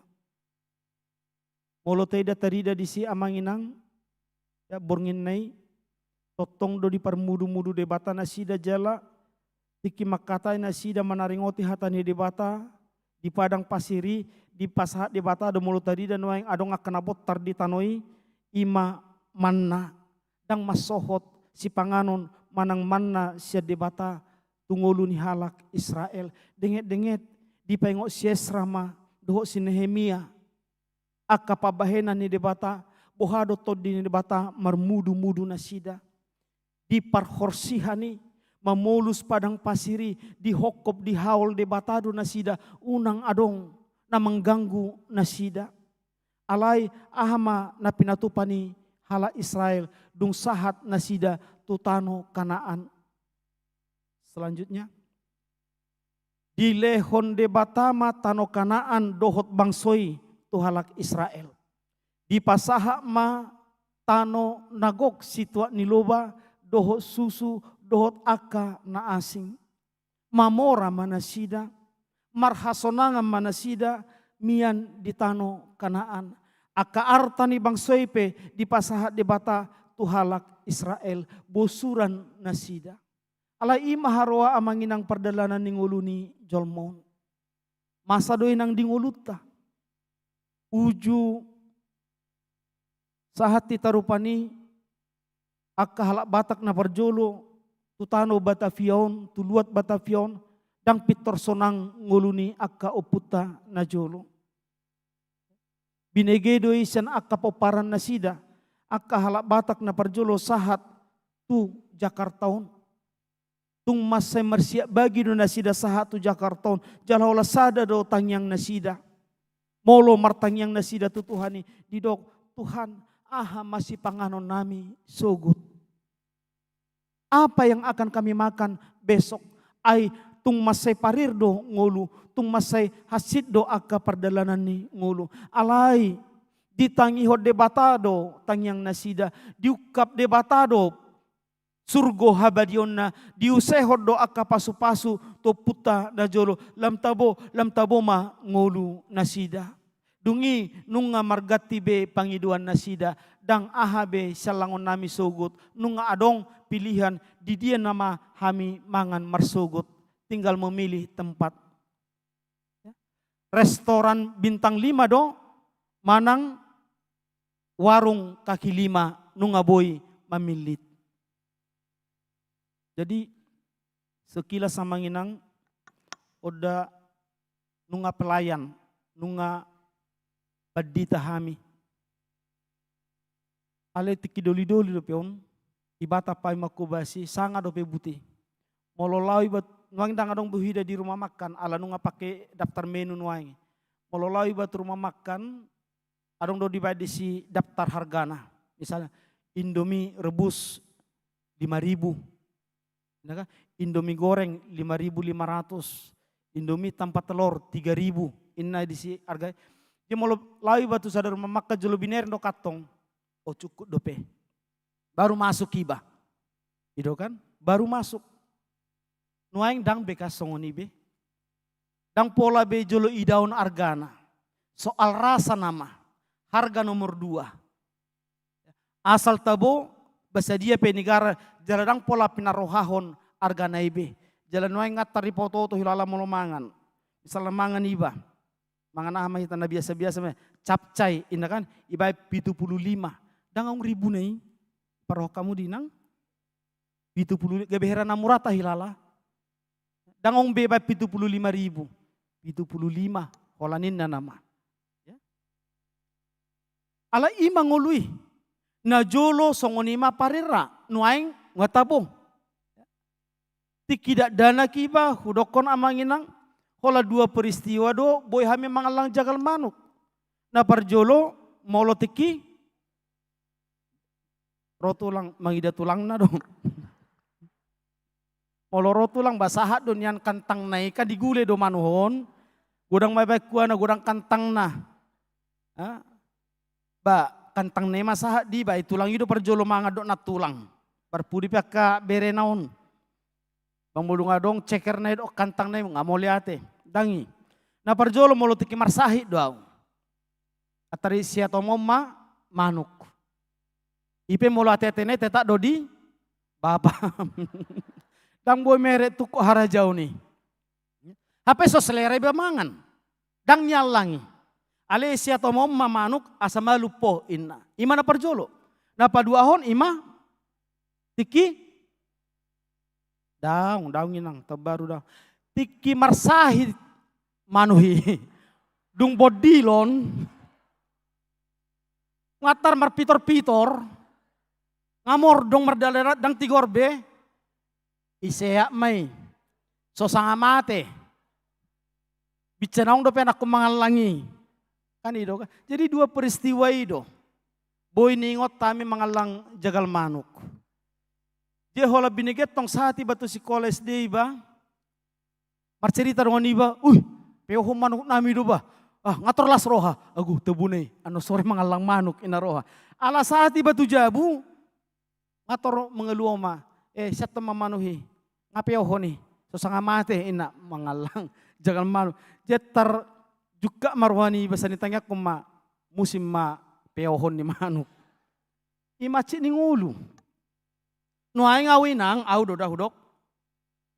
Molo taida tarida disi, amang inang, ya, bornginna i, tongtong do diparmudu-mudu Debata nasida jala Tingki mangkatai nasida manaringoti hata ni Debata, di padang pasir i, dipasahat Debata do molo tarida nuaeng adong angka na bontar di tano i, i ma manna, ndang mansohot sipanganon manang manna sian Debata tu ngolu ni halak Israel. Denget-denget dipaingot si Esra ma dohot si Nehemia angka pambahenan ni Debata, boha do tondi ni Debata marmudu-mudu nasida. Di parhorsihan i, mamolus padang pasir i, dihophop dihaol Debata do nasida, unang adong na mangganggu nasida. Alai aha ma na pinatupa ni halak Israel, dung sahat nasida tu tano Kanaan? Selanjutnya, dilehon Debata ma tano Kanaan dohot bangso i tu halak Israel. Dipasahat ma tano na gok situak ni loba, dohot susu, dohot angka na asing. Mamora ma nasida, marhasonangan ma nasida mian di tano Kanaan. Angka arta ni bangso i pe dipasahat Debata tu halak Israel, bosuran nasida. Alai i ma haroa amang inang pardalanan ni ngolu ni jolma on. Masa do inang di ngolunta. Uju sahat hita rupani angka halak Batak na parjolo tu tano Batavia on, tu luat Batavia on, ndang pintor sonang ngolu ni angka ompunta na jolo. Binege do i sian angka pomparan nasida, angka halak Batak na parjolo sahat tu Jakarta on. Tung mansai marsiap bagi do nasida sahat tu Jakarta on, jala holan sada do tangiang nasida. Molo martangiang nasida tu Tuhan i, didok, "Tuhan, aha ma sipanganon nami sogot? Apa yang akan kami makan besok?" Ai tung mansai parir do ngolu, tung mansai hansit do angka pardalanan ni ngolu. Alai ditangihon Debata do tangiang nasida, diungkap Debata do surgo habadiaonna, diusehon do angka pasupasu tu ompunta na jolo, lam tabo, lam tabo ma ngolu nasida. Dung i nunga marganti be pangidoan nasida, ndang aha be siallangon nami sogot, nunga adong pilihan di dia nama hami mangan marsogot, tinggal memilih tempat. Ya. Restoran bintang lima do, manang warung kaki lima nunga boi mamillit. Jadi, sekilas amang inang, oda nunga pelayan, nunga pandita hami. Alai tingki doli-doli dope on, ibata pai mangkobasi, sanga dope buti. Molo lao iba, nuaeng ndang adong be huida di rumah makan, ala nunga pake daftar menu nuaeng. Molo lao iba tu rumah makan, adong do dibaen disi daftar hargana. Misalna, Indomie rebus lima ribu. Inna kan? Indomie goreng lima ribu lima ratus. Indomie tanpa telur tiga ribu. Inna disi harga. Jadi molo lao iba tu sada rumah makan jolo binereng do kantong. Oh, cukup dope. Baru masuk iba. I do kan? Baru masuk. Nuaeng ndang be kan songon i be. Ndang pola be jolo idaon argana. Soal rasa nama. Harga nomor dua. Asal tabo, ba sadia pe negara, jala ndang pola pinarohahon argana i be. Jala nuaeng ngantar dipaoto-oto hilala molo mangan. Misalna mangan iba. Mangan aha ma hita na biasa-biasa ma. Capcay, inna kan, ibaen pitu pulu lima. Ndang adong ribuna i. Parrohahon hamu di inang. Pitu pulu, gabe hera na murata hilala. Ndang adong be ibaen pitu pulu lima ribu. Pitu pulu lima, holan inna nama. Ya. Alai i ma ngolu i. Na jolo songon i ma parirna, nuaeng nunga tabo. Tingki dakdanak iba, hudokkon amang inang, holan dua peristiwa do, boi hami mangallang jagal manuk. Na parjolo, molo tingki, ro tulang, mangida tulangna do. Molo ro tulang, ba sahat do nian kantangna i, kan digule do manuk on. Godang ma ibaen kuana, godang kantangna. Ha? Ba, kantangna i ma sahat di, ba, i tulang i do parjolo mangan dohot nantulang. Parpudi pe angka berena on. Bang molo nunga adong cekerna i dohot kantangna i, nunga mauliate. Ndang i. Na parjolo molo tingki marsahit do au. Antari siatomon ma manuk. I pe molo ate-atena i tetap do di bapa. Ndang boi mere tungkot harajaon i. Hape so selera iba mangan. Ndang niallangi. Alai siatomaon ma manuk asa malum ho inna. I ma na parjolo. Na paduahon i ma tingki daong, daong inang, tabaru daong. Tingki marsahit manuk i. Dung bondilon. Nga tar marpitor-pitor. Nga mordong mardalanan ndang tigor be. Iseat ma i. So sanga mate. Binca naung dope anakku mangallang i. Kan i do. Jadi dua peristiwa i do. Boi niingot hami mangallang jagal manuk. Dia holan binege tong sahat iba tu sikola S D iba. Marcerita dongan iba, "Uih, peohon manuk nami do bah. Ah, nga tor las roha." "Agu, tabo na i, annon sore mangallang manuk," inna roha. Ala sahat iba tu jabu, nga tor mangaluo ma, "Eh, siat ma manuk i, nga peohon i, so sanga mate," inna mangallang jagal manuk. Jadi tarjungkat ma roha ni iba, sai ditangiangkon ma, musim ma peohon ni manuk. I ma hansit ni ngolu. Nuaeng au inang, au do da hudok.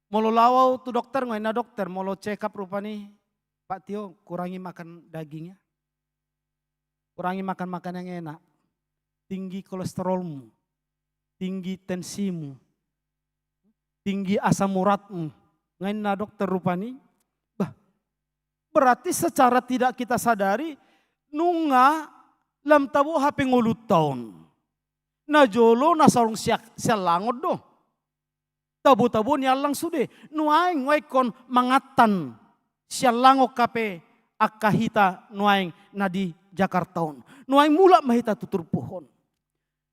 Molo laho au tu dokter, nga inna dokter, molo check up rupani, "Pak Tio, kurangi makan daging ya. Kurangi makan makanan yang enak. Tinggi kolesterolmu, tinggi tensimu, tinggi asam uratmu." Nga inna dokter rupani. Bah, berarti secara tidak kita sadari, nunga lam tabo hape ngolunta on. Na jolo na sarung siak-, siallangon do. Tabo-tabo niallang sude. Nuaeng nga ingkon mangantan siallangon hape angka hita nuaeng na di Jakarta on. Nuaeng mulak ma hita tu turpuk on.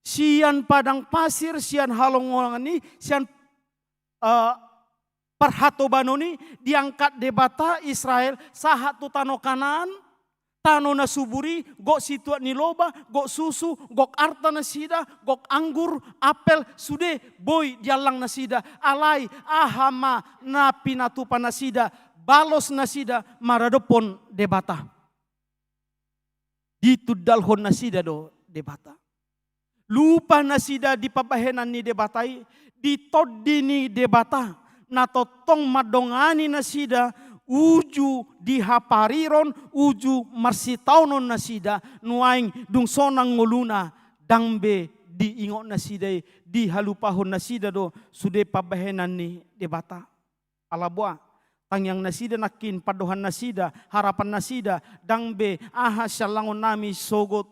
Sian padang pasir, sian halongonan i, sian, eh, parhatobanon i diangkat Debata Israel sahat tu tano Kanaan, tano na subur i, gok situak ni loba, gok susu, gok arta nasida, gok anggur, apel, sude boi diallang nasida, alai aha ma na pinatupa nasida, balos nasida maradophon Debata. Ditundalhon nasida do Debata. Lupa nasida di pambahenan ni Debata i, di tondi ni Debata, na tongtong mandongani nasida, uju di hapariron, uju marsitaonon nasida, nuaeng dung sonang ngoluna, ndang be diingot nasida i, dihalupahon nasida do sude pambahenan ni Debata. Ala boha, tangiang nasida nangkin, pandohan nasida, harapan nasida, ndang be aha siallangon nami sogot.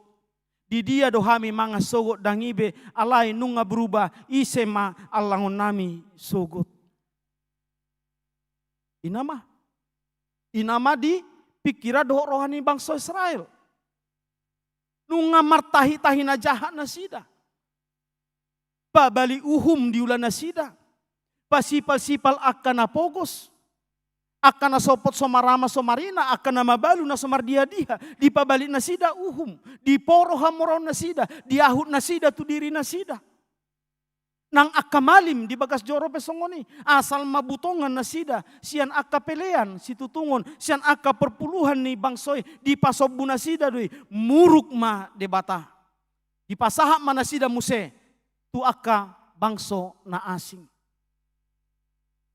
Di dia do hami mangan sogot, ndang i be, alai nunga berubah, ise ma allangon nami sogot. I na ma. I na ma di pingkiran dohot roha ni bangso Israel. Nunga martahi-tahi na jahat nasida. Pabalik uhum diula nasida. Pasipal-sipal angka na pogos. Angka na sopot so marama so marina, angka na mabalu na so mardiha-diha. Dipabalik nasida uhum. Diporo hamoraon nasida. Diahut nasida tu diri nasida. Nang angka malim di bagas joro pe songon i, asal ma butongan nasida, sian angka pelean, situtungon, sian angka perpuluhan ni bangso i, dipasombu nasida do i, muruk ma Debata. Dipasahat ma nasida muse, tu angka bangso na asing.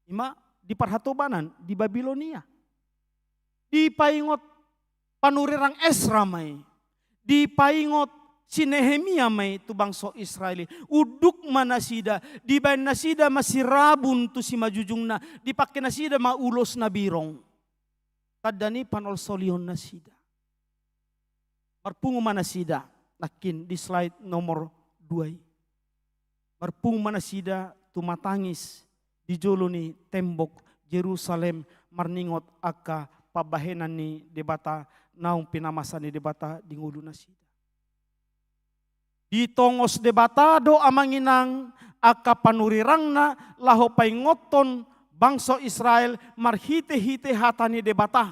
I ma di parhatobanan, di Babilonia. Dipaingot panurirang Esra ma i. Dipaingot si Nehemia ma i tu bangso Israel i. Unduk ma nasida, dibaen nasida ma sirabun tu simanjujungna, dipangke nasida ma ulos na birong. Tanda ni panolsolion nasida. Marpungu ma nasida, nangkin di slide nomor dua i. Marpungu ma nasida tumatangis di jolo ni tembok Jerusalem marningot angka pambahenan ni Debata naung pinamasa ni Debata di ngolu nasida. Ditongos Debata do amang inang angka panurirangna laho paingothon bangso Israel marhite-hite hata ni Debata.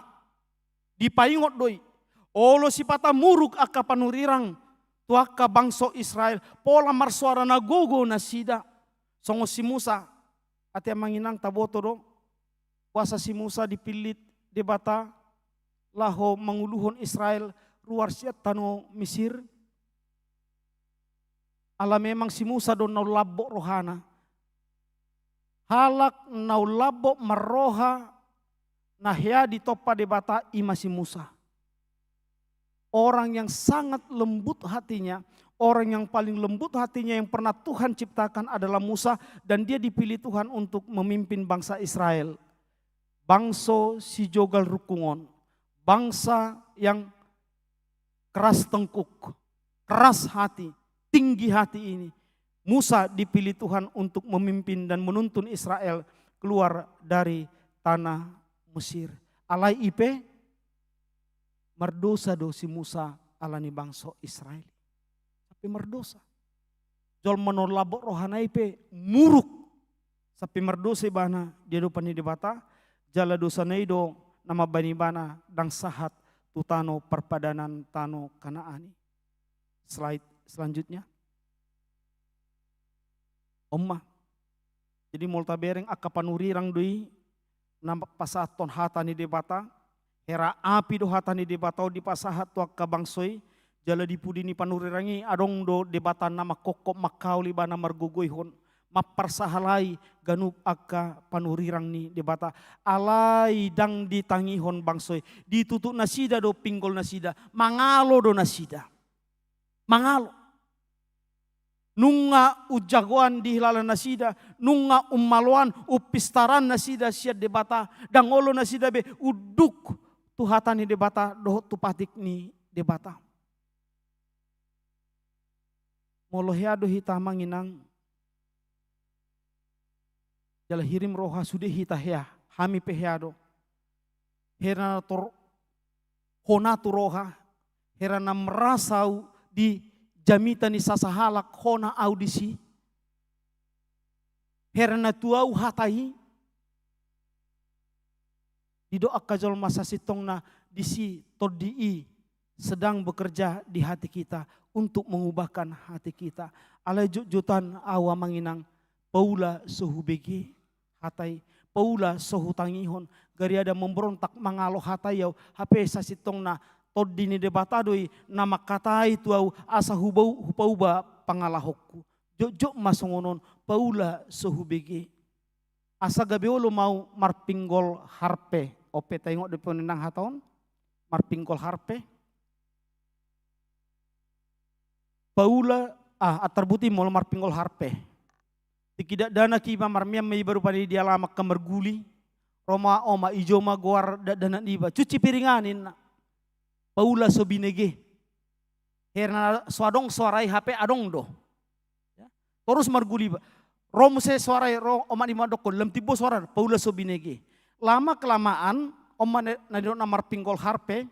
Dipaingot do i. Olo sipata muruk angka panurirang tu angka bangso Israel, pola marsoara na gogo nasida. Songon si Musa, ate amang inang taboto do, boasa si Musa dipillit Debata laho manguluhon Israel ruar sian tano Misir. Ala memang si Musa do na lambok rohana. Halak na lambok marroha na hea ditompa Debata i ma si Musa. Orang yang sangat lembut hatinya, orang yang paling lembut hatinya yang pernah Tuhan ciptakan adalah Musa, dan dia dipilih Tuhan untuk memimpin bangsa Israel. Bangso sijogal rungkung on, bangsa yang keras tengkuk, keras hati, tinggi hati ini, Musa dipilih Tuhan untuk memimpin dan menuntun Israel keluar dari tanah Mesir. Alai i pe, mardosa do si Musa ala ni bangso Israel. Sampe mardosa. Jolma na lambok rohana i pe muruk. Sampe mardosa ibana di adopan ni Debata, jala dosana i do na mambahen ibana ndang sahat tu tano parpadanan, tano Kanaan i. Slide selanjutnya. On ma. Jadi molo tabereng, angka panurirang do i na pasahathon hata ni Debata. Hera api do hata ni Debata on dipasahat tu angka bangso i. Jala di pudi ni panurirang i adong do Debata na mangkophop, mangkaol ibana, margogoihon, mamparsahalai ganup angka panurirang ni Debata. Alai ndang ditangihon bangso i. Ditutuk nasida do pinggol nasida. Mangalo do nasida. Mangalo. Nunga umjagoan dihilala nasida, nunga ummaloan, umpistaran nasida sian Debata, ndang olo nasida be unduk tu hata ni Debata dohot tu patik ni Debata. Molo hea do hita, amang inang, jala hirim roha, sude hita hea, hami pe hea do. Hera na tor hona tu roha, hera na merasa au di jamita ni sasahalak, hona au disi. Hera na tu au hata i, didok angka jolma sasintongna disi tondi i sedang bekerja di hati kita untuk mengubahkan hati kita. Alai jotjotan au, amang inang, paula so hubege hata i, paula so hutangihon, gariada memberontak mangalo hata i au, hape sasintongna tondi ni Debata do i na mangkatai tu au asa hubau-, hupauba pangalahonku. Jotjot ma songon on, paula so hubege. Asa gabe olo ma au marpinggol harpe. On pe taingot dope on, inang, hata on, marpinggol harpe. Paula, ah, antarbut i molo marpinggol harpe. Tingki dakdanak iba, marmian ma iba rupani di alaman, angka marguli. Ro ma omak, ijo ma goar dakdanak niba. Cuci piringan, ninna. Paula so binege. Hera na so adong soara i, hape adong do. Ya. Torus marguli iba. Ro muse soara i, ro omak niba mandokkon, lam timbo soara, paula so binege. Lama kelamaan, on ma na, na nidokna marpinggol harpe.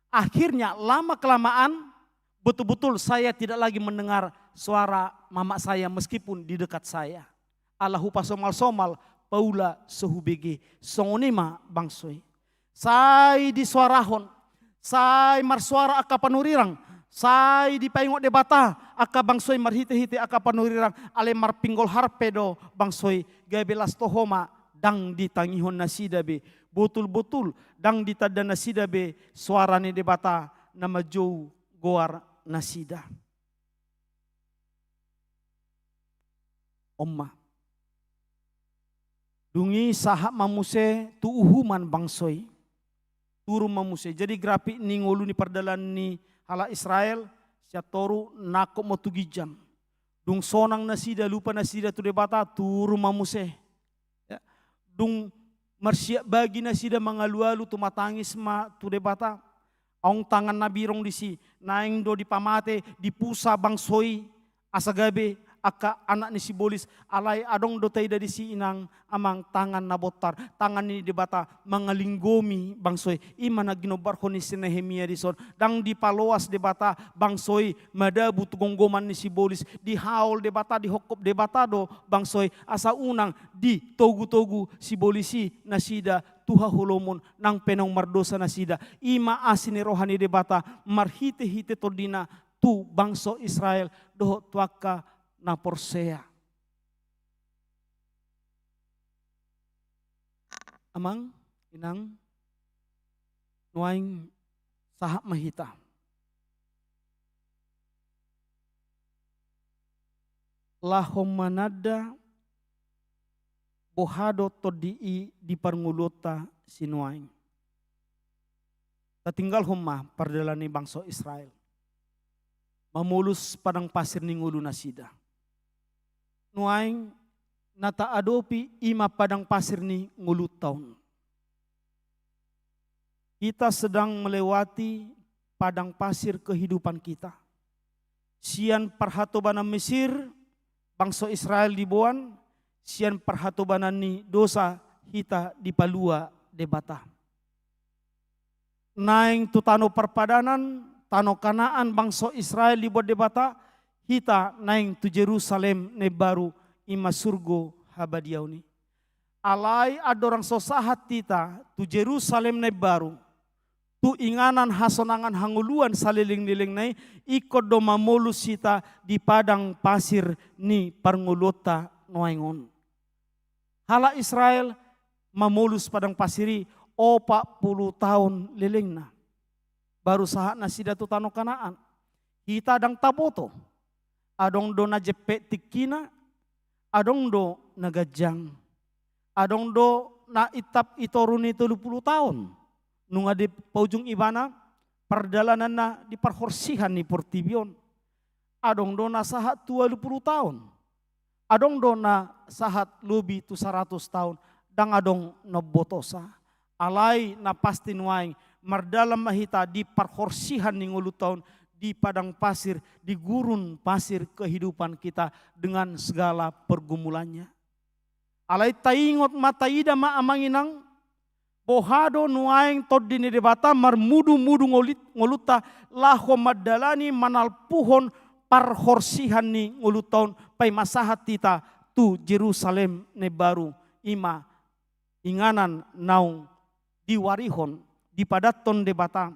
Akhirnya, lama kelamaan, betul-betul saya tidak lagi mendengar suara mamak saya meskipun di dekat saya. Ala hupasomal-somal, paula so hubege. Songon i ma bangso i. Sai disoarahon, sai marsoara angka panurirang, sai dipaingot Debata angka bangso i marhite-hite angka panurirang, alai marpinggol harpe do bangso i, gabe las toho ma, ndang ditangihon nasida be, botul-botul ndang ditanda nasida be soara ni Debata na manjou goar nasida. On ma. Dung i sahat ma muse tu uhuman bangso i. Turun ma muse. Jadi grafik ni ngolu ni pardalan ni halak Israel, sian toru nangkok ma tu ginjang. Dung sonang nasida, lupa nasida tu Debata, turun ma muse. Ya. Dung marsiap bagi nasida, mangalualu, tumatangis ma tu Debata. Adong tangan na birong disi, naeng do dipamate, dipusa bangso i, asa gabe angka anak ni sibolis, alai adong do taida disi, inang, amang, tangan na bontar, tangan ni Debata mangalinggomi bangso i. I ma na ginombarhon ni si Nehemia dison, ndang dipaloas Debata bangso i madabu tu gomgoman ni sibolis, dihaol Debata, dihophop Debata do bangso i, asa unang ditogu-togu sibolis i nasida tu haholomon, nang pe naung mardosa nasida. I ma asi ni roha ni Debata marhite-hite tondina tu bangso Israel dohot tu angka na porsea. Amang, inang, nuaeng sahat ma hita. Laho mananda Boha do tondi i di parngoluonta sinuaeng? Tatinggalhon ma pardalan ni bangso Israel, mamolus padang pasir ni ngolu nasida. Nuaeng na taadopi i ma padang pasir ni ngolunta on. Kita sedang melewati padang pasir kehidupan kita. Sian parhatobanan Mesir, bangso Israel diboan, sian parhatobanan ni dosa hita dipalua Debata. Naeng tu tano parpadanan, tano Kanaan, bangso Israel diboan Debata, hita naeng tu Jerusalem na imbaru, i ma surgo habadiaon i. Alai andorang so sahat hita tu Jerusalem na imbaru, tu inganan hasonangan hangoluan salelenglelengna i, ingkon do mamolus hita di padang pasir ni parngoluonta nuaeng on. Halak Israel mamolus padang pasir i opat pulu taon lelengna. Baru sahat nasida tu tano Kanaan. Hita ndang taboto. Adong do na jempek tingkina, adong do na ganjang. Adong do na intap i toru ni tolu pulu taon. Nunga dipaujung ibana pardalananna di parhorsihan ni portibi on. Adong do na sahat tu ualu pulu taon. Adong do na sahat lobi tu saratus taon, ndang adong na umbotosa. Alai na pasti nuaeng, mardalan ma hita di parhorsihan ni ngolunta on, di padang pasir, di gurun pasir kehidupan kita dengan segala pergumulannya. Alai taingot ma, taida ma, amang inang, boha do nuaeng tondi ni Debata marmudumudu ngolit-, ngolunta, laho mandalani, manalpuhon parhorsihan ni ngolunta on, paima sahat hita tu Jerusalem na imbaru, i ma inganan naung diwarihon, dipadathon Debata,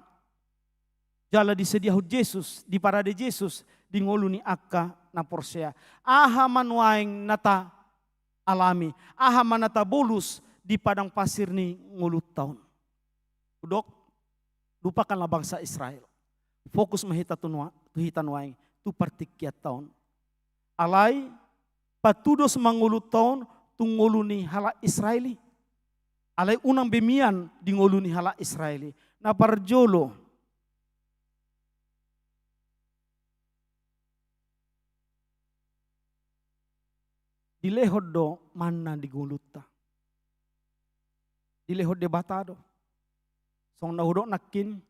jala disediahon Jesus, diparade Jesus di ngolu ni angka na porsea. Aha ma nuaeng na ta alami, aha ma na tabolus di padang pasir ni ngolunta on? Hudok, lupakanlah bangsa Israel. Fokus ma hita tu nua-, tu hita nuaeng, tu partingkianta on. Alai, patudos ma ngolunta on tu ngolu ni halak Israel i. Alai unang be mian di ngolu ni halak Israel i. Na parjolo, dilehon do manna di ngolunta. Dilehon Debata do. Songon na hudok nangkin,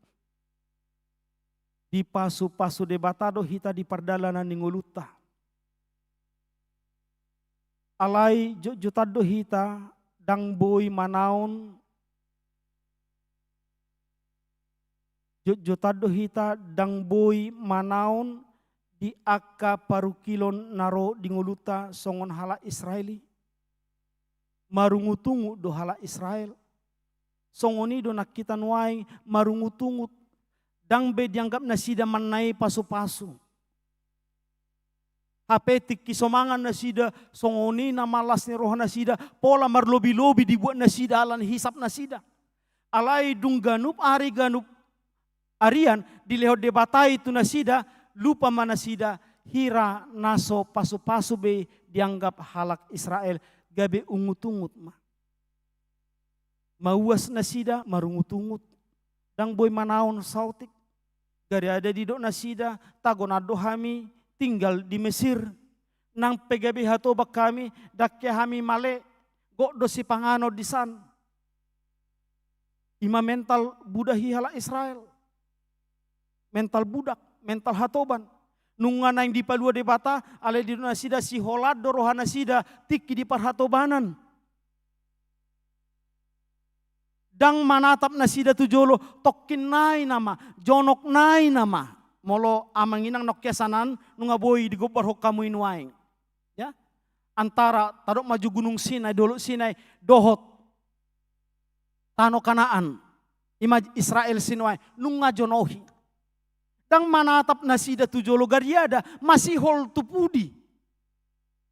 dipasupasu Debata do hita di pardalanan ni ngolunta. Alai jotjotan do hita ndang boi manaon, jotjotan do hita ndang boi manaon di angka parungkilon na ro di ngolunta songon halak Israel i. Marungutungut do halak Israel. Songon i do nang hita nuaeng marungutungut. Ndang be dianggap nasida manna i pasupasu. Hape tingki so mangan nasida, songon i na malas ni roha nasida, pola marlobilobi dibuat nasida ala ni hisap nasida. Alai dung ganup ari, ganup arian dilehon Debata i tu nasida, lupa ma nasida hira na so pasupasu be dianggap halak Israel, gabe ungutungut ma. Mauas nasida, marungutungut. Ndang boi manaon saotik. Gariada didok nasida, tagonan do hami tinggal di Mesir. Nang pe gabe hatoban hami, ndang hea hami male, gok do sipanganon disan. I ma mental budak ni halak Israel. Mental budak, mental hatoban. Nunga naeng dipalua Debata, alai didok nasida siholan do roha nasida tingki di parhatobanan. Ndang manatap nasida tu jolo, tongkin nai nama, jonok nai nama. Molo amang inang nang hea sanan, nunga boi digombarhon hamu i nuaeng. Ya? Antara, tadok ma jo Gunung Sinai, Dolok Sinai, dohot tano Kanaan, i ma Israel sinuaeng, nunga jonohi. Ndang manatap nasida tu jolo, gariada masihol tu pudi.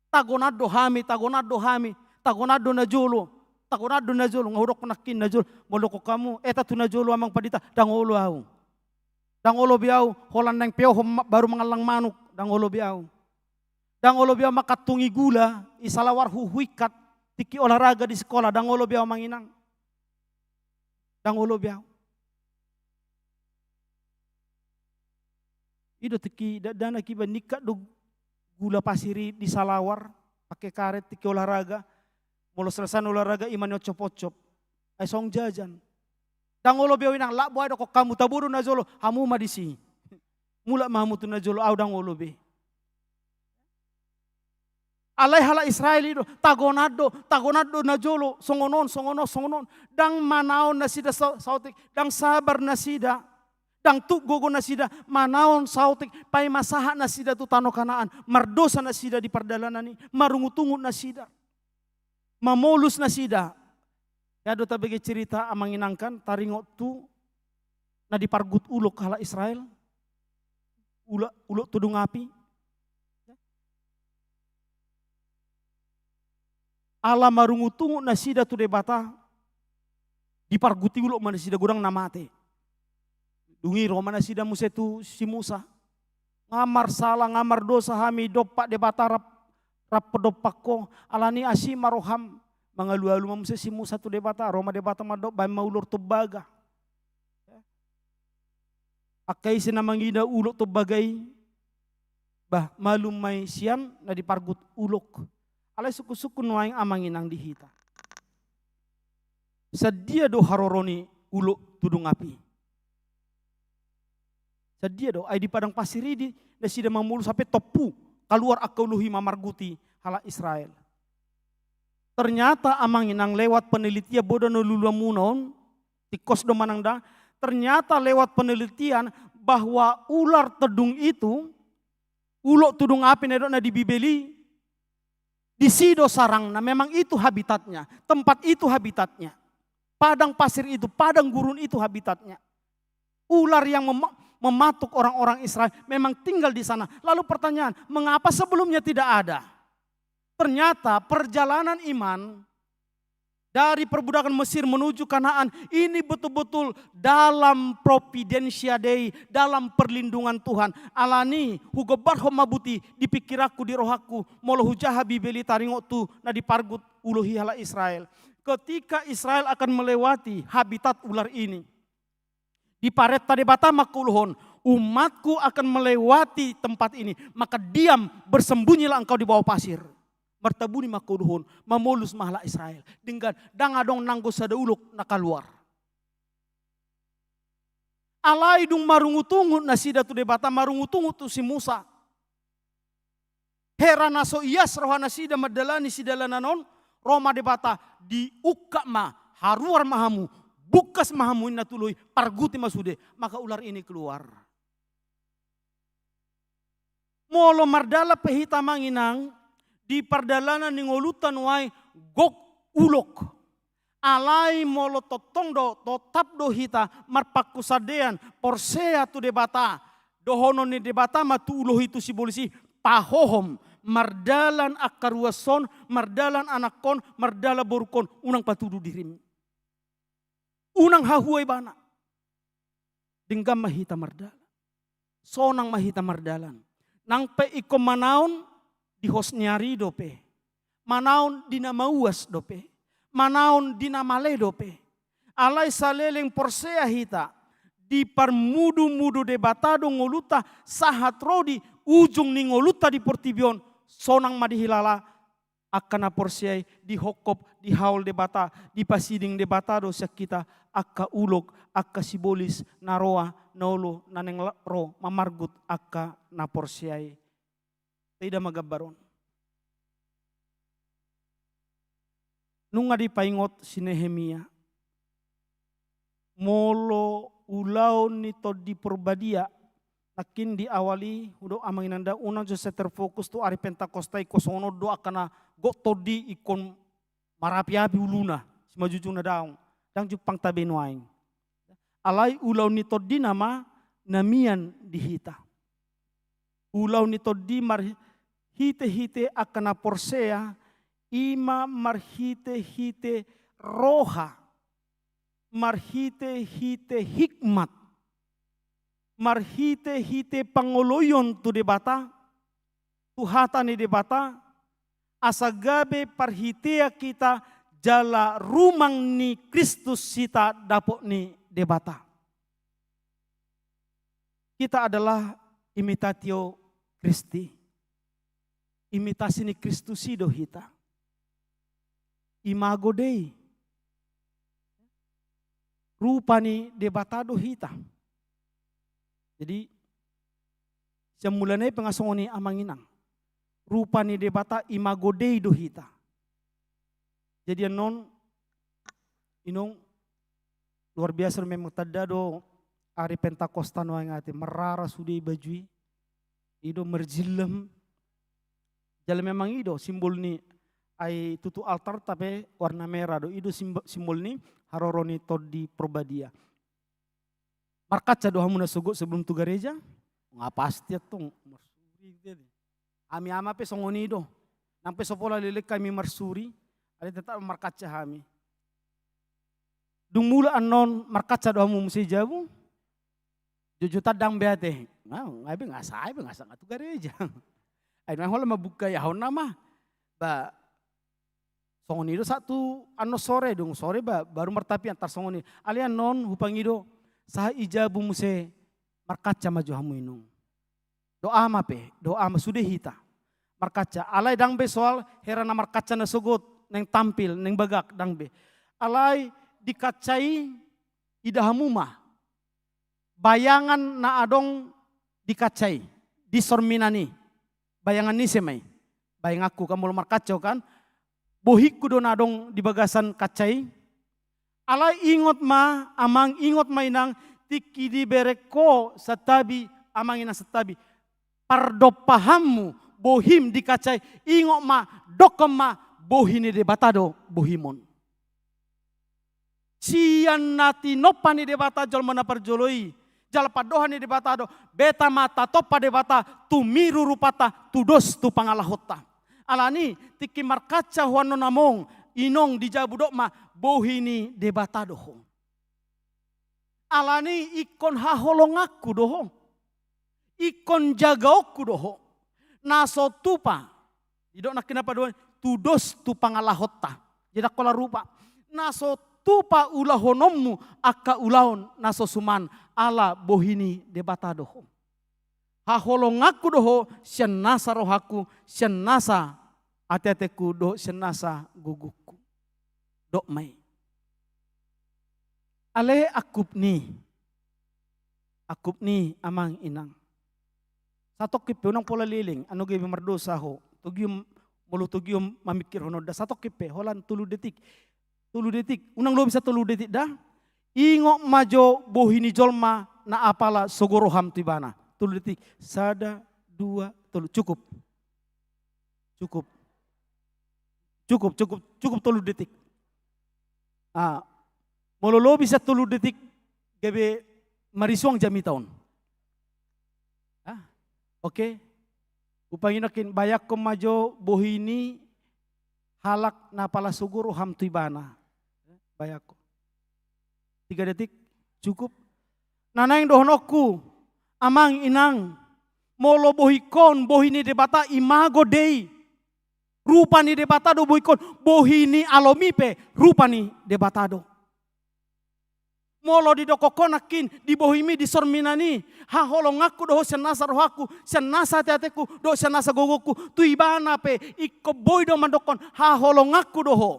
Tagonan do hami, tagonan do hami, tagonan do najolo, tagonan do najolo, nga hudok nangkin najolo, molo didok hamu, eta tu najolo amang pandita, ndang olo au. Ndang olo be au, holan naeng peohon ma-, baru mangallang manuk, ndang olo be au. Ndang olo be au mangkantongi gula, i salawarhu huingkat, tingki olahraga di sikola, ndang olo be au, amang inang. Ndang olo be au. I do tingki da-, dakdanak iba ningkat do gula pasir i di salawar, pake karet tingki olahraga, molo selesai olahraga ima nioncop-oncop. Ai songon jajan. Ndang olo be au inang, lak boha ai dokkon hamu, tabo do najolo, hamu ma disi. Mulak ma hamu tu najolo, au ndang olo be. Alai halak Israel i do, tagonan do, tagonan do najolo, songon on, songon on, songon on. Ndang manaon nasida sa-, saotik, ndang sabar nasida, ndang tuk gogo nasida, manaon saotik, paima sahat nasida tu tano Kanaan, mardosa nasida di pardalanan i, marungut-ungut nasida, mamolus nasida. Ia do tabege cerita, amang inang, kan, taringot tu na dipargut ulok halak Israel, ula-, ulok tudung api. Ala marungut-ungut nasida tu Debata, diparguti ulok ma nasida, godang na mate. Dung i ro ma nasida muse tu si Musa. Nga marsala, nga mardosa hami dompak Debata rap, rap dompak ho, alani asi ma roham. Mangalualu ma muse si Musa tu Debata, ro ma Debata mandok, baen ma ular tombaga. Angka ise na mangida ulok tombaga i, bah, malum ma i sian na dipargut ulok. Alai sungkun-sungkun nuaeng, amang inang, di hita. Sadia do haroro ni ulok tudung api? Sadia do, ai di padang pasir i di, nasida mamolus sampe tompu, kaluar angka uloh i mamarguti halak Israel. Ternyata, amang inang, lewat penelitian, boha do na niluluanmuna on, tingkos do manang ndang, ternyata lewat penelitian bahwa ular tudung itu, ulok tudung api na didok na di Bibel i, disi do sarangna, memang itu habitatnya, tempat itu habitatnya. Padang pasir itu, padang gurun itu habitatnya. Ular yang mem-, mematuk orang-orang Israel memang tinggal di sana. Lalu pertanyaan, mengapa sebelumnya tidak ada? Ternyata perjalanan iman dari perbudakan Mesir menuju Kanaan ini betul-betul dalam providentia Dei, dalam perlindungan Tuhan. Alani, hugombarhon ma buti di pingkiranku, di rohangku, molo hujaha Bibel i taringot tu na dipargut uloh i halak Israel. Ketika Israel akan melewati habitat ular ini, diparenta Debata ma angka uloh on, umatku akan melewati tempat ini, maka diam, bersembunyilah engkau di bawah pasir. Martabuni ma angka uloh on, mamolus ma halak Israel. Denggan, ndang adong nanggo sada ulok na kaluar. Alai dung marungut-ungut nasida tu Debata, marungut-ungut tu si Musa. Hera na so ias roha nasida mandalani sidalanan on, ro ma Debata, diungkap ma, haruar ma hamu, bungkas ma hamu, inna, tu uloh i, parguti ma sude, maka ular ini keluar. Molo mardalan pe hita, amang inang, di pardalanan ni ngolunta nuaeng gok ulok. Alai molo tongtong do, totap do hita marpangkusandeian, porsea tu Debata, dohonon ni Debata ma tu uloh i, tu sibolis i, pahohom, mardalan angka ruas on, mardalan anakkon, mardalan borungkon, unang patudu dirim. Unang hahua ibana. Denggan ma hita mardalan. Sonang ma hita mardalan. Nang pe ingkon manaon di hos ni ari dope. Manaon di na mauas dope. Manaon di na male dope. Alai saleleng porsea hita, diparmudumudu Debata do ngolunta sahat ro di ujung ni ngolunta di portibi on, sonang ma dihilala angka na porsea i, dihophop, dihaol Debata, dipasiding Debata do sian hita angka ulok, angka sibolis na roa, na olo, na naeng la-, ro mamargut angka na porsea i. Taida ma gambar on. Nunga dipaingot si Nehemia. Molo ulaon ni Tondi Porbadia, nangkin di awal i hudok, amang inang, da, unang jo sai terfokus tu ari Pentakosta, ingkon songon on do angka na gok tondi ingkon marapi-api uluna, simanjujungna daong, ndang jumpang tabe nuaeng. Alai ulaon ni Tondi nama na mian di hita. Ulaon ni Tondi marhite-hite angka na porsea, ima marhite-hite roha, marhite-hite hikmat, marhite-hite pangoloion tu Debata, tu hata ni Debata, asa gabe parhitean hita jala rumang ni Kristus hita dapot ni Debata. Hita adalah imitatio Christi. Imitasi ni Kristus i do hita. Imago Dei. Rupa ni Debata do hita. Jadi, sian mulana i pe nga songon i, amang inang. Rupa ni Debata, imago Dei do hita. Jadi annon, inong, luar biasa do memang, tanda do ari Pentakosta nuaeng ate, marrara sude i baju i, i do marjillam. Jala memang i do simbol ni, ai tutu altarta pe warna merah do, i do simbo-, simbol ni haroro ni Tondi Porbadia. Markaca do hamu nasogot sebelum tu gareja? Nga pasti antong marsuri, gitu ya. Hami ama pe songon i do. Nang pe so pola leleng hami marsuri, alai tetap markaca hami. Dung mulak annon, markaca do hamu muse jabu? Jotjot ndang be ate. Nga, nga be, nga sae be, nga sae nga tu gareja. Ai na holan mambuka i, aha on nama? Ba, songon i do sahat tu annon sore, dung sore ba, baru martapian, tar songon i. Alai annon hupangido, sahat i jabu muse, markaca ma jo hamu, inong. Dohot ama pe, dohot ama, sude hita. Markaca, alai ndang be soal hera na markaca nasogot, naeng tampil, naeng bagak, ndang be. Alai di kaca i, ida hamu ma bayangan na adong di kaca i, di sorminan i. Bayangan ni ise ma i? Bayanganku kan, molo markaca ho kan, bohingku do na adong di bagasan kaca i. Alai ingot ma, amang, ingot ma, inang, tingki dibereng ho santabi, amang, inang, santabi, pardompahanmu, bohim di kaca i, ingot ma, dokkon ma, bohi ni Debata do bohim on. Sian na tinompa ni Debata jolma na parjolo i, jala pandohan ni Debata do, beta ma tatompa Debata, tumiru rupanta, tudos tu pangalahonta. Alani, tingki markaca ho annon, among, inong, di jabu, dok ma, bohi ni Debata do ho. Alani ingkon haholonganku do ho. Ingkon jagaonku do ho. Na so tupa. Didok nangkin na paduahon, tudos tu pangalahonta. Jadi angka na rupa. Na so tupa ulahononmu angka ulaon na so suman, ala bohi ni Debata do ho. Haholonganku do ho sian nasa rohangku, sian nasa ateatengku dohot sian nasa gogongku. Dok ma i. Ale angkup ni, angkup ni amang inang. Satongkin pe, unang pola leleng, annon gabe mardosa ho. Togihon, molo togihon mamingkirhon on da. Satongkin pe, holan tolu detik. Tolu detik, unang lobi sian tolu detik da. Ingot ma jo bohi ni jolma na apala sogo roham tu ibana. Tolu detik. Sada, dua, tolu. Cukup. Cukup. Cukup, cukup, cukup tolu detik. Ah, molo lobi sian tolu detik, gabe marisuang jamita on. Ah, oke. Hupangido nangkin, bayangkon ma jo bohi ni halak na apala sogo roham tu ibana. Bayangkon. Tiga detik, cukup. Na naeng dohononku, amang inang, molo bohingkon, bohi ni Debata, imago Dei. Rupa ni Debata do bohingkon, bohi ni alomi pe, rupa ni Debata do. Molo didokkon ho nangkin, di bohimi, di sorminan i, haholonganku do ho sian nasa rohangku, sian nasa ateatengku, dohot sian nasa gogongku, tu ibana pe, ingkon boi do mandokkon, haholonganku do ho.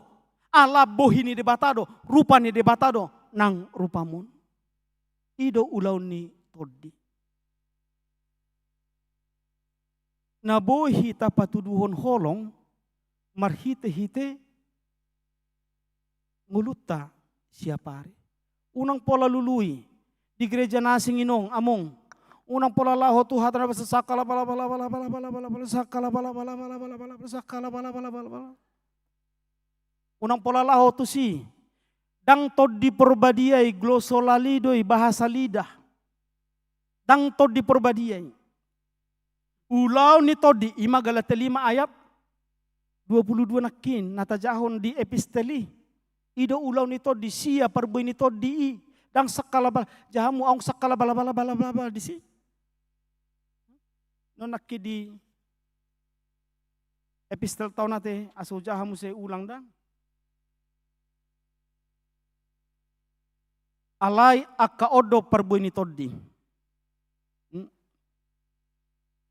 Ala bohi ni Debata do, rupa ni Debata do, nang rupam on. I do ulaon ni tondi. Na boi hita patuduhon holong, marhitehite ngolunta siapari. Unang pola lului, di gereja na asing inong, among. Unang pola laho tu hata na basa sakala bala bala bala bala bala bala bala bala sakala bala bala bala bala bala bala sakala bala bala bala bala. Unang pola laho tusi. Ndang Tondi Porbadia i, glossolalia do i, bahasa lidah. Ndang Tondi Porbadia i. Ulaon ni tondi, i ma Galatia lima ayat dua puluh dua nangkin, na tajahon di epistel i. I do ulaon ni tondi, sia parbue ni tondi i. Ndang sakala bala, jahamu aung sakala bala bala bala bala bala disi. Non nangkin di Epistel taon ate, asa hujaha muse ulang da. Alai angka on do parbue ni tondi. Hmm.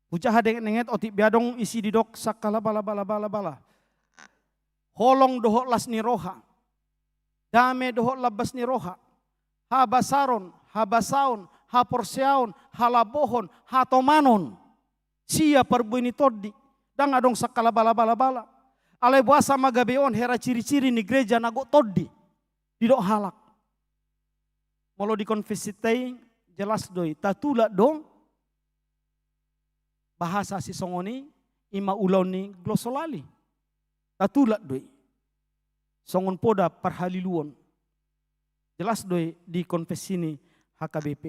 Hujaha denget-denget otik be adong isi didok sangkala bala, bala, bala, bala. Holong dohot las ni roha. Dame dohot lambas ni roha. Habasaron, habasaon, haporseaon, halabohon, hatomanon. Sia parbue ni tondi. Ndang adong sangkala bala, bala, bala. Alai boasa ma gabe on hera ciri-ciri ni gereja na gok tondi? Didok halak. Molo di konfessinta i jelas do i, tatulak do bahasa sisongon i, ima ulaon ni glosolali. Tatulak do i. Songon poda parhaliluon. Jelas do i di konfessi ni H K B P.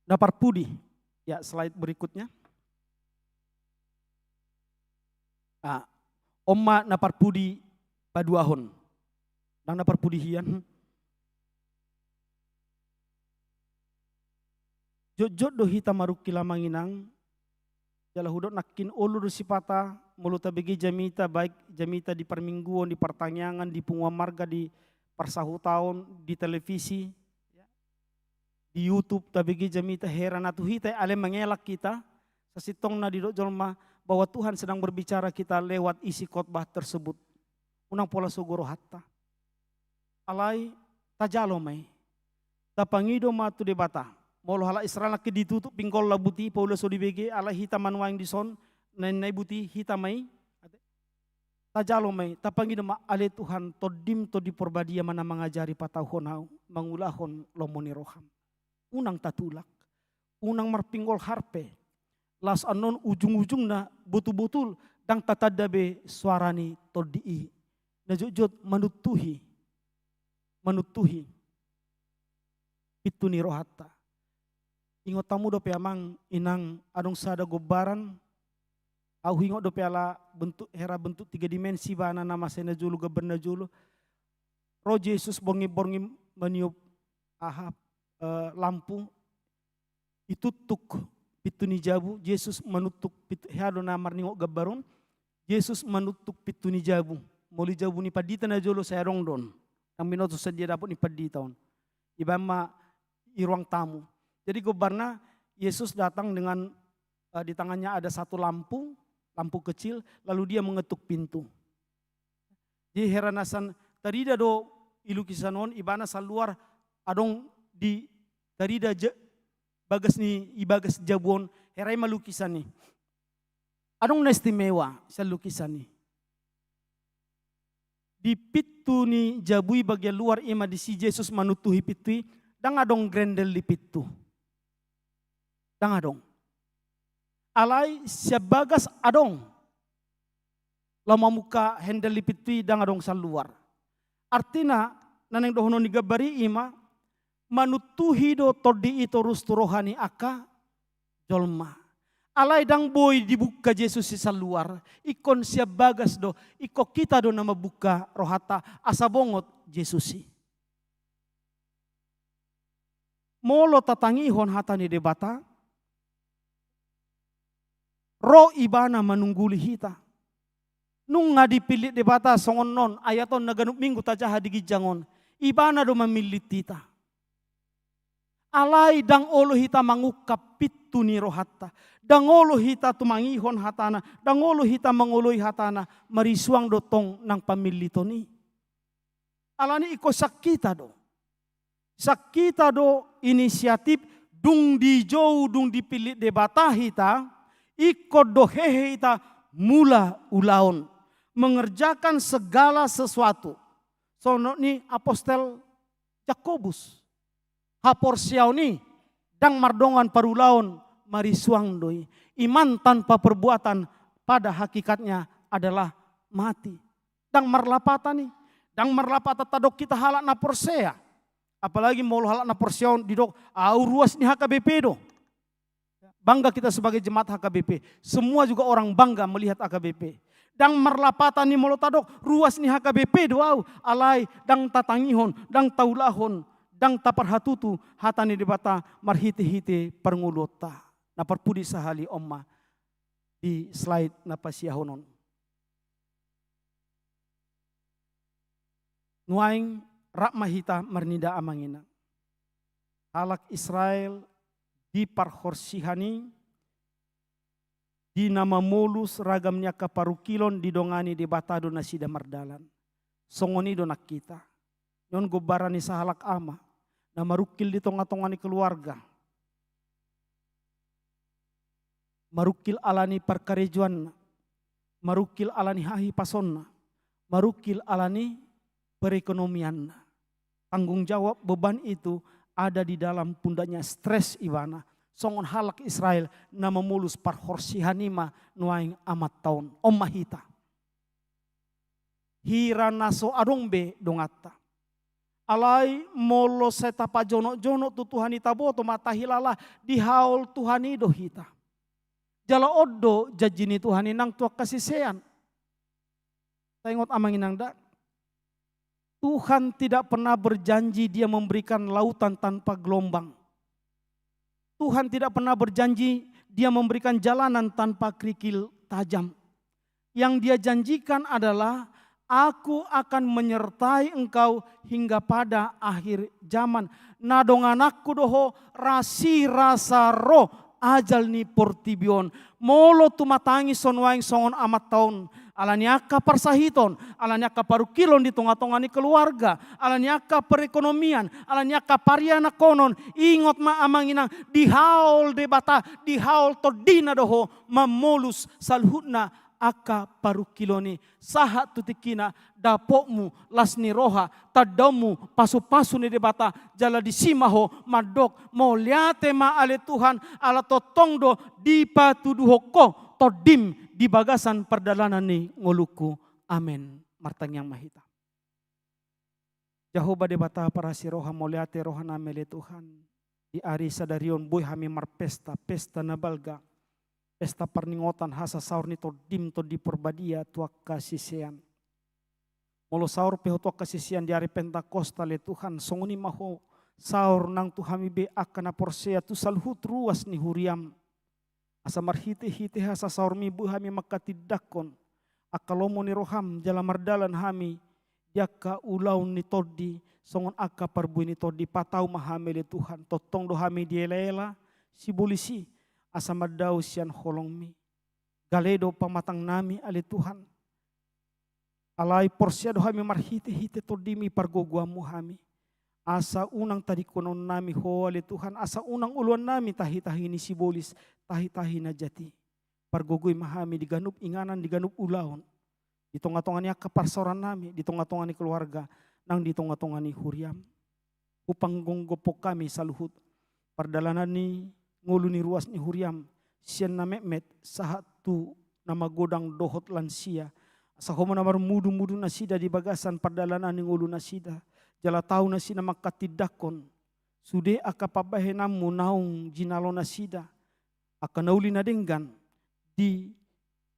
Na parpudi, ya, slide berikutnya. Ah, on ma na parpudi paduahon. Ndang na parpudi hian. Jotjot do hita marungkil amang inang, jala hudok nangkin olo do sipata, molo tabege jamita, baik jamita di parmingguon, di partangiangan, di punguan marga, di parsahutaon, di televisi, di YouTube, tabege jamita hera na tu hita i, alai mangelak hita, sasintongna didok jolma bahwa Tuhan sedang berbicara kita lewat isi khotbah tersebut. Unang pola sogo rohanta. Alai tajalo ma i. Tapangido ma tu Debata. Molo halak Israel nangkin ditutup pinggolna buti, paula so dibege, alai hita manuaeng dison, naeng na i buti, hita ma i. Tajalo ma i, tapangido ma, ale Tuhan, Tondim Tondi Porbadia ma na mangajari, patauhon ahu mangulahon lomo ni roham. Unang tatulak, unang marpinggol harpe. Laos annon ujung-ujungna botul-botul ndang tatanda be suara ni Tondi i. Na jotjot manuntuhi, manuntuhi pintu ni rohanta. Ingot hamu dope amang inang, adong sada gombaran, ahu ingot dope ala bentuk, hera bentuk tiga dimensi ibana, na masa i na jolo, gambar na jolo. Ro Jesus borngin-borngin maniop aha, eh, lampu, ituktuk pintu ni jabu, Jesus manuktuk pintu, hea do na marningot gambar on, Jesus manuktuk pintu ni jabu. Molo i jabu ni pandita na jolo sai adong do on. Ndang binoto sadia dapot ni pandita on. Ibaen ma i ruang tamu. Jadi gombarna, Yesus datang dengan, eh, di tangannya ada satu lampu, lampu kecil, lalu dia mengetuk pintu. Jadi hera na san tarida do i lukisan on, ibana saluar adong di tarida ja-, bagas ni, i bagas jabu on, hera i ma lukisan i. Adong na istimewa sian lukisan i. Di pintu ni jabu i bagian luar, ima disi Jesus manuntuhi pintu i, ndang adong grendel di pintu. Ndang adong. Alai sian bagas adong. Laho mamungka hendel di pintu i, ndang adong saluar. Artina, na naeng dohonon ni gambar i ima, manuntuhi do Tondi i torus tu roha ni angka jolma. Alai ndang boi dibungka Jesus i saluar, ingkon sian bagas do, ingkon hita do na mambungka rohanta, asa bongot Jesus i. Molo tatangihon hata ni Debata, ro ibana manungguli hita. Nunga dipillit Debata songon on, ayat on na ganup minggu tajaha di ginjang on. Ibana do mamillit hita. Alai ndang olo hita mangungkap pintu ni rohanta. Ndang olo hita tumangihon hatana, ndang olo hita mangoloi hatana, marisuang do tong nang pamilliton i. Alani ingkon sian hita do. Sian hita do inisiatif, dung dijou, dung dipillit Debata hita, ingkon do hehe hita mula ulaon. Mengerjakan segala sesuatu. Songon ni apostel Jakobus. Haporseaon i, ndang mardongan parulaon, marisuang do i. Iman tanpa perbuatan pada hakikatnya adalah mati. Ndang marlapatan i. Ndang marlapatan tadok hita halak na porsea. Apalagi molo halak na porsea on didok, ahu ruas ni H K B P do. Bangga kita sebagai jemaat H K B P. Semua juga orang bangga melihat H K B P. Ndang marlapatan i molo tadok, ruas ni H K B P do ahu, alai ndang tatangihon, ndang taulahon, ndang taparhatutu hata ni Debata marhitehite parngoluonta. Na parpudi sahali on ma di slide na pasiahon on. Nuaeng rap ma hita marnida amang inang. Halak Israel di parhorsihan i, di na mamolus ragam ni angka parungkilon didongani Debata do nasida mardalan. Songon i do nang hita. Nion gombaran ni sahalak ama, na marungkil di tonga-tonga ni keluarga. Marungkil ala ni parkarejoanna, marungkil ala ni hahipasonna, marungkil ala ni perekonomianna. Tanggung jawab, beban itu ada di dalam pundaknya, stres ibana. Songon halak Israel na mamolus parhorsihan i ma nuaeng amanta on. On ma hita. Hira na so adong be donganta. Alai molo sai tapajonok-jonok tu Tuhan i, taboto ma, tahilala dihaol Tuhan i do hita. Jala on do janji ni Tuhan i nang tu angka sisean. Taingot amang inang da. Tuhan tidak pernah berjanji Dia memberikan lautan tanpa gelombang. Tuhan tidak pernah berjanji Dia memberikan jalanan tanpa kerikil tajam. Yang Dia janjikan adalah, "Aku akan menyertai engkau hingga pada akhir zaman." Na dongananku do ho rasirasa ro ajal ni portibi on. Molo tumatangis ho nuaeng songon amanta on, ala ni angka parsahiton, ala ni angka parungkilon di tonga-tonga ni keluarga, ala ni angka perekonomian, ala ni angka parianakhonon, ingot ma amang inang, dihaol Debata, dihaol Tondina do ho mamolus saluhutna angka parungkilon i. Sahat tu tingkina dapotmu las ni roha, tandaonmu pasu-pasu ni Debata, jala disi ma ho mandok, "Mauliate ma ale Tuhan, ala tongtong do dipatuduhon ho Tondim di bagasan pardalanan ni ngolungku." Amen. Martangiang ma hita. Jahowa Debata parasi roha, mauliate rohanami ale Tuhan. Di ari sadari on boi hami marpesta, pesta na balga, pesta parningotan hasasaor ni Tondim, Tondi Porbadia, tu angka sisean. Molo saor pe ho tu angka sisean di ari Pentakosta ale Tuhan, songon i ma ho saor nang tu hami be angka na porsea tu saluhut ruas ni huriam. Asa marhite-hite hasasaormi boi hami mangkatindangkon angka lomo ni roham, jala mardalan hami di angka ulaon ni Tondi, songon angka parbue ni Tondi. Patau ma hami ale Tuhan, tongtong do hami diela-ela sibolis i, asa mandao sian holongmi. Gale do pamatangnami ale Tuhan. Alai porsea do hami marhite-hite Tondimi, pargogoanmu hami. Asa unang tadingkononnami ho ale Tuhan, asa unang oloannami tahi-tahi ni sibolis, tahi-tahi na jat i. Pargogoi ma hami di ganup inganan, di ganup ulaon, di tonga-tonga ni angka parsaorannami, di tonga-tonga ni keluarga, nang di tonga-tonga ni huriam. Hupanggomgophon hami saluhut pardalanan ni ngolu ni ruas ni huriam, sian na metmet sahat tu na magodang dohot lansia. Asa Ho ma na marmudu-mudu nasida di bagasan pardalanan ni ngolu nasida, jala tau nasida mangkatindangkon sude angka pambahenanmu naung jinalo nasida, angka na uli na denggan di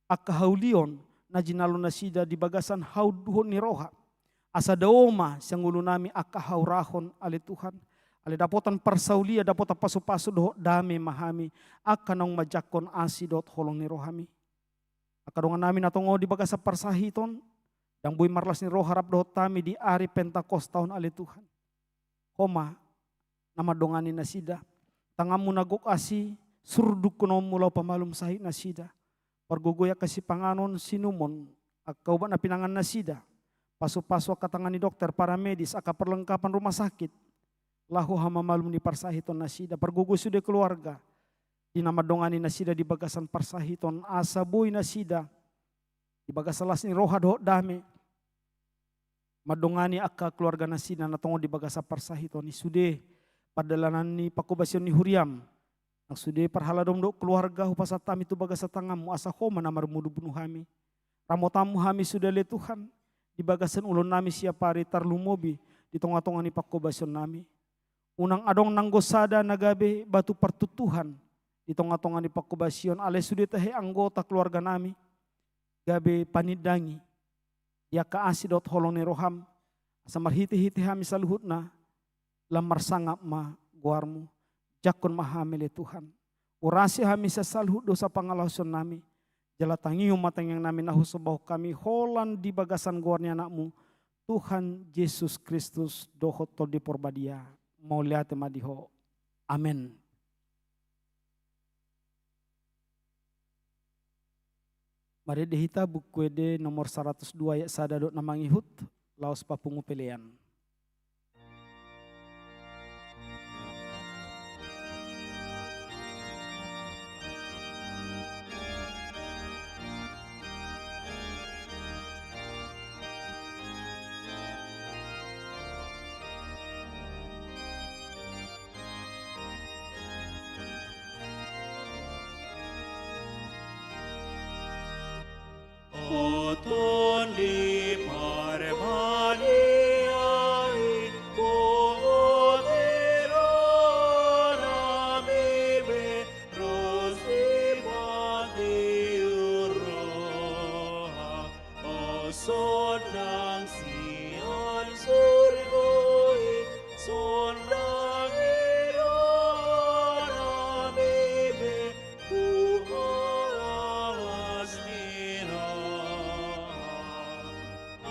angka haulion na jinalo nasida di bagasan haunduhon ni roha. Asa dao ma sian ngolunami angka haurahon ale Tuhan. Ale dapotan parsaulian, dapotan pasu-pasu dohot dame ma hami, angka naung manjangkon asi dohot holong ni rohami. Angka dongannami na tongon di bagasan parsahiton, ndang boi marlas ni roha rap dohot hami di ari Pentakosta on ale Tuhan. Ho ma na mandongani nasida. Tanganmu na gok asi, surdukkononmu laho pamalum sahit nasida. Pargogoi angka sipanganon, siinumon, angka obat na pinangan nasida. Pasu-pasu angka tangan ni dokter, paramedis, angka perlengkapan rumah sakit. Laho hamamalum ni parsahiton nasida. Pargogoi sude keluarga di na mandongani nasida di bagasan parsahiton, asa boi nasida di bagasan las ni roha dohot dame mandongani angka keluarga nasida na tongon di bagasan parsahiton i. Sude pardalanan ni panghobasion ni huriam, nang sude parhaladom dohot keluarga, hupasahat hami tu bagasan tanganmu, asa Ho ma na marmudu-mudu hami. Ramotanmu hami sude ale Tuhan, di bagasan ulaonnami siap ari, tarlumobi di tonga-tonga ni panghobasion nami. Unang adong nanggo sada na gabe batu partuntuhan di tonga-tonga ni panghobasion, alai sude tahe anggota keluarga nami gabe panindangi di angka asi dohot holong ni roham, asa marhite-hite hami saluhutna lam marsangap ma goarmu. Jangkon ma hami ale Tuhan. Urasi hami sian saluhut dosa pangalaosionnami, jala tangihon ma tangiangnami na husombahon hami holan di bagasan goar ni Anakmu, Tuhan Jesus Kristus, dohot Tondi Porbadia. Mauliate ma di Ho. Amen. Marende hita Buku Ende nomor saratus dua ayat sada dohot na mangihut, laos papungu pelean. O Tondi Porbadia i, tu hami rohanami be ro sipatiur roha. O sonang sian surgo i, sonang i rohanami be tu holas ni roha.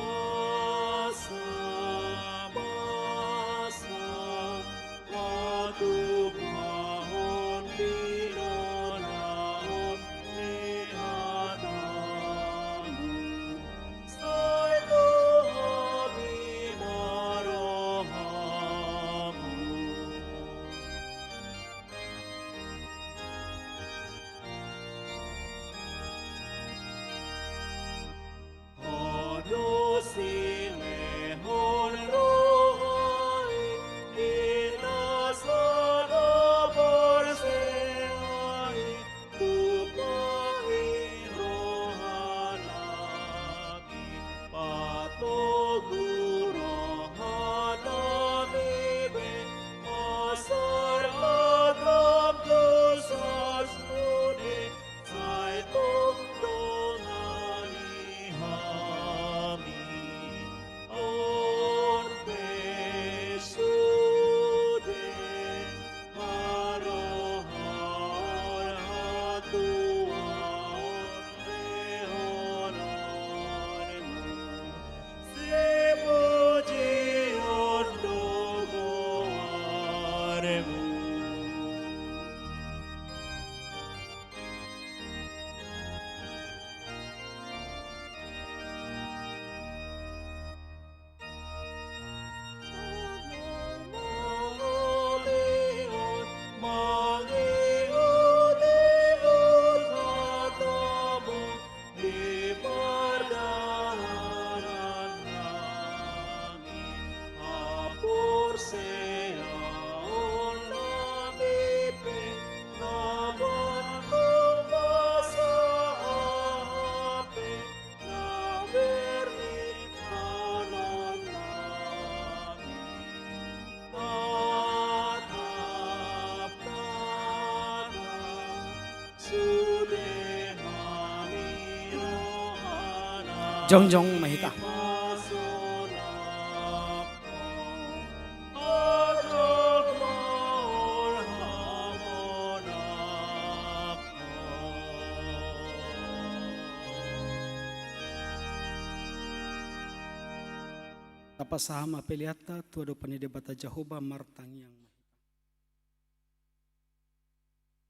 Asa basa patupahon pinonahon ni hatamu, sai tu hami ma rohamu. Ho do silehon roha i, di na sada porsea i, tumpahi roha nami, patogu rohanami be, asa ragam tu sasmuni, sai tongtong hami on pe sude, harohaon hatuaon lehononmu, sipujion do goarmu. Di pardalan nami, haporseaon nami pe, na mandok basa aha pe, na berni panon nami. Jongjong ma hita. Tapasahat ma peleanta tu adopan ni Debata Jahowa, martangiang ma hita.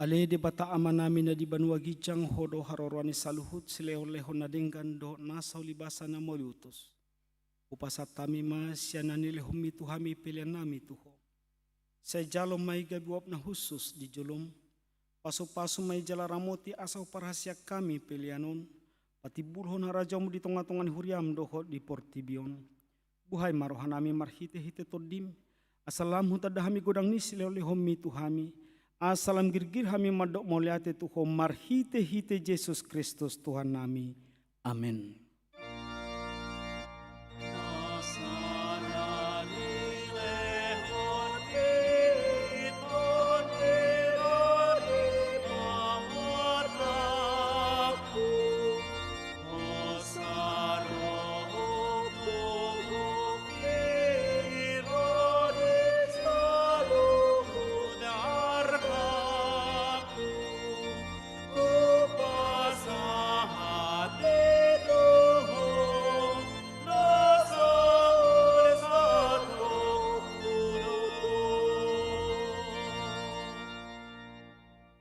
Ale Debata Amanami na di banua ginjang, Ho do haroroan ni saluhut silehonlehon na denggan dohot nasa ulibasa na mauliutus. Hupasahat hami ma sian na nilehonMi tu hami peleannami tu Ho. Sai jalo ma i gabe uap na hushus di joloM. Pasupasu ma i jala ramoti asa huparhaseang hami pelean on patimbulhon harajaonMu di tongatonga ni huriaM dohot di portibi on. Buhai ma rohanami marhitehite TondiM, asa lam hutanda hami godang ni silehonlehonMi tu hami, asa lam girgir hami mandok mauliate tu Ho marhitehite Jesus Kristus Tuhannami. Amen.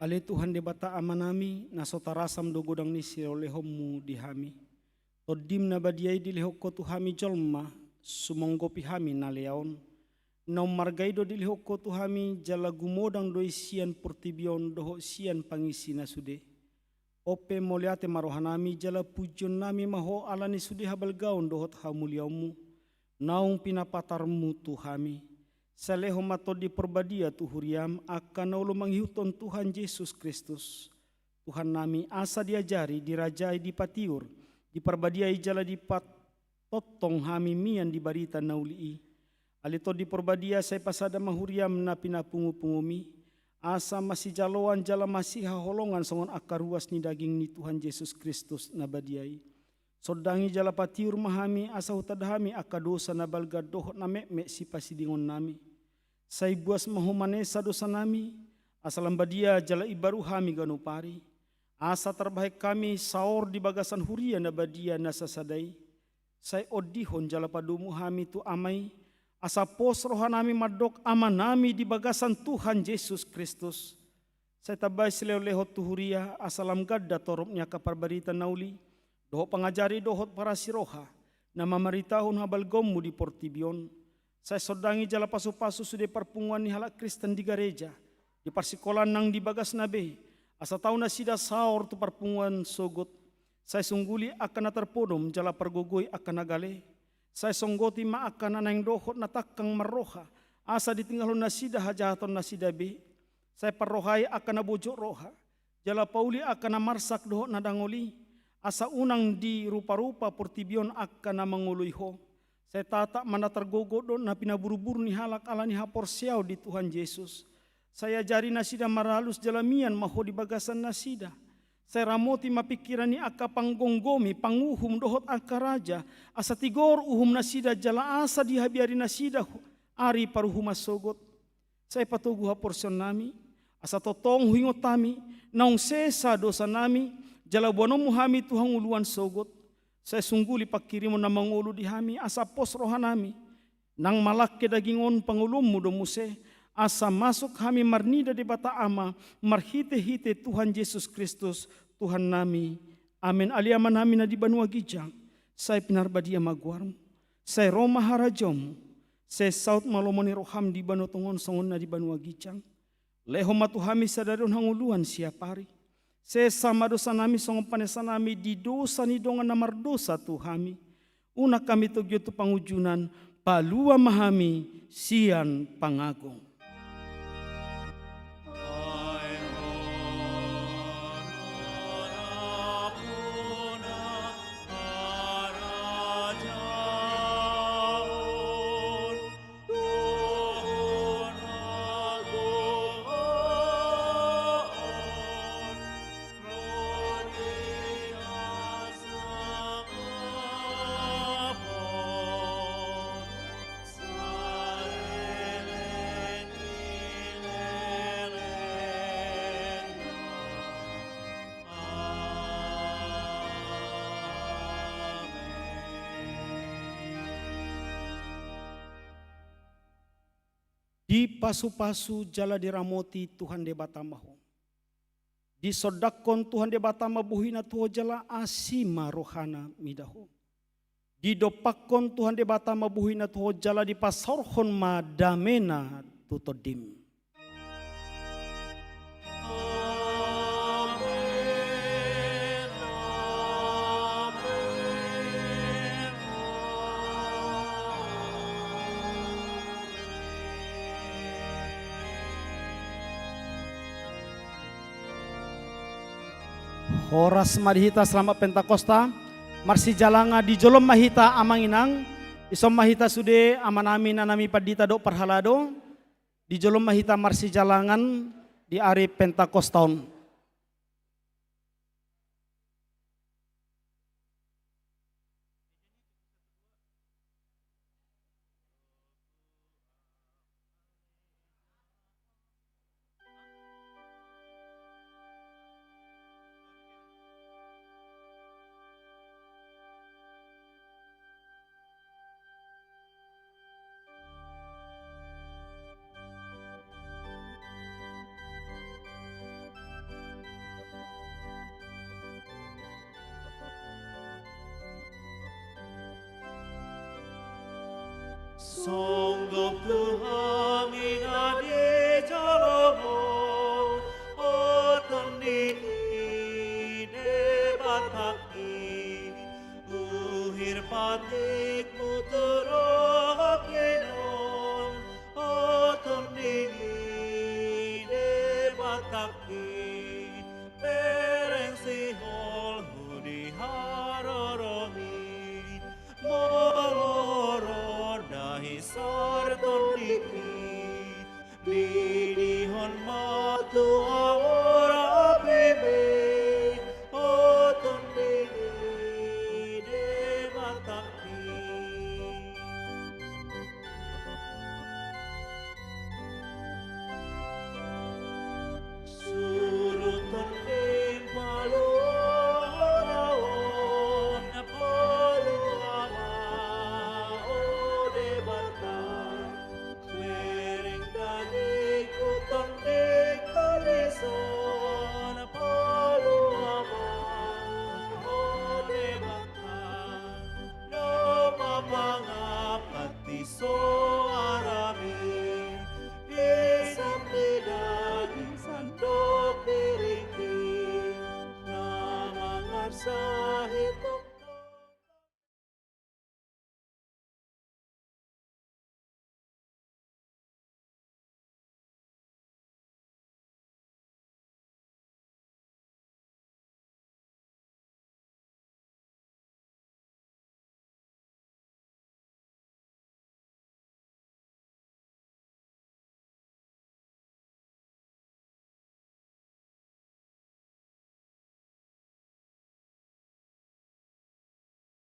Ale Tuhan Debata Amanami, na so tarasam do godang ni silehonmu di hami. Tondim na badia i dilehon ho tu hami jolma, sumonggopi hami na leaon. Naung marga i do dilehon ho tu hami, jala gumodang do i sian portibi on dohot sian pangisi na sude. On pe mauliate ma rohanami, jala pujionnami ma ho ala ni sude habalgaon dohot hamuliaonmu, naung pinapatarmu tu hami. Sai lehon ma Tondi Parbadia tu huriam, angka na olo mangihuthon Tuhan Jesus Kristus, Tuhannami, asa diajari, dirajai, dipatiur, diparbadiai jala dipat-, tongtong hami mian di barita na uli i. Ale Tondi Parbadia, sai pasada ma huriam na pinapungupunguMi, asa masijaloan jala masihaholongan songon angka ruas ni daging ni Tuhan Jesus Kristus na badia i. Sondangi jala patiur ma hami, asa hutanda hami angka dosa na balga dohot na metmet sipasidingonnami. Sai buas ma Ho manesa dosanami, asa lam badia jala imbaru hami ganup ari. Asa tarbahen hami saor di bagasan huria na badia na sasada i. Sai ondihon jala padomu hami tu Ama i, asa pos rohanami mandok Amanami di bagasan Tuhan Jesus Kristus. Sai tambai silehonlehon tu huria, asa lam ganda torop ni angka parbarita na uli, dohot pangajari dohot parasiroha, na mamaritahon habalgaonmu di portibi on. Sai sondangi jala pasupasu sude parpunguan ni halak Kristen di gareja, di parsikolaan nang di bagasna be, asa tau nasida saor tu parpunguan sogot. Sai sungguli angka na tarpodom jala pargogoi angka na gale. Sai songgoti ma angka na naeng dohot na tangkang marroha, asa ditinggalhon nasida hajahatonnasida be. Sai parrohai angka na bojok roha, jala pauli angka na marsak dohot na dangol i, asa unang diruparupa portibi on angka na mangoloi Ho. Sai tatap ma na targogot dohot na pinaburuburu ni halak ala ni haporseaon di Tuhan Jesus. Sai ajari nasida maralus jala mian ma Ho di bagasan nasida. Sai ramoti ma pingkiran ni angka panggomgomi, panguhum dohot angka raja, asa tigor uhumnasida jala asa dihabiari nasida hu-, ari paruhuman sogot. Sai patogu haporseaonnami, asa tongtong huingot hami, naung sesa dosanami, jala boanonmu hami tu hangoluan sogot. Sai sungguli pangkirimon na mangolu di hami, asa pos rohanami. Nang malangke daging on pangoluonmu do muse, asa masuk hami marnida Debata Ama, marhitehite Tuhan Jesus Kristus, Tuhannami. Amen. Ale Amanami na di banua ginjang, sai pinarbadia ma goarmu, sai ro ma harajaonmu, sai saut ma lomo ni roham di banua tonga on songon na di banua ginjang. Lehon ma tu hami sadari on hangoluan siapari. Sesa ma dosanami songon panesanami di dosa ni dongan na mardosa tu hami. Unang hami togihon tu pangunjunan, palua ma hami sian pangago. Dipasupasu jala diramoti Tuhan Debata ma ho. Disondangkon Tuhan Debata ma bohina tu ho jala asi ma rohana mida ho. Didompakkon Tuhan Debata ma bohina tu ho jala dipasaorhon ma damena tu tondim. Horas ma di hita, selamat Pentakosta. Marsijalangan di jolom ma hita amang inang. Dison ma hita sude amanami, inanami pandita dohot parhalado. Di jolom ma hita marsijalangan di ari Pentakosta on. Songgop tu hami na di jolo on, o Tondi ni Debata i, uhir pati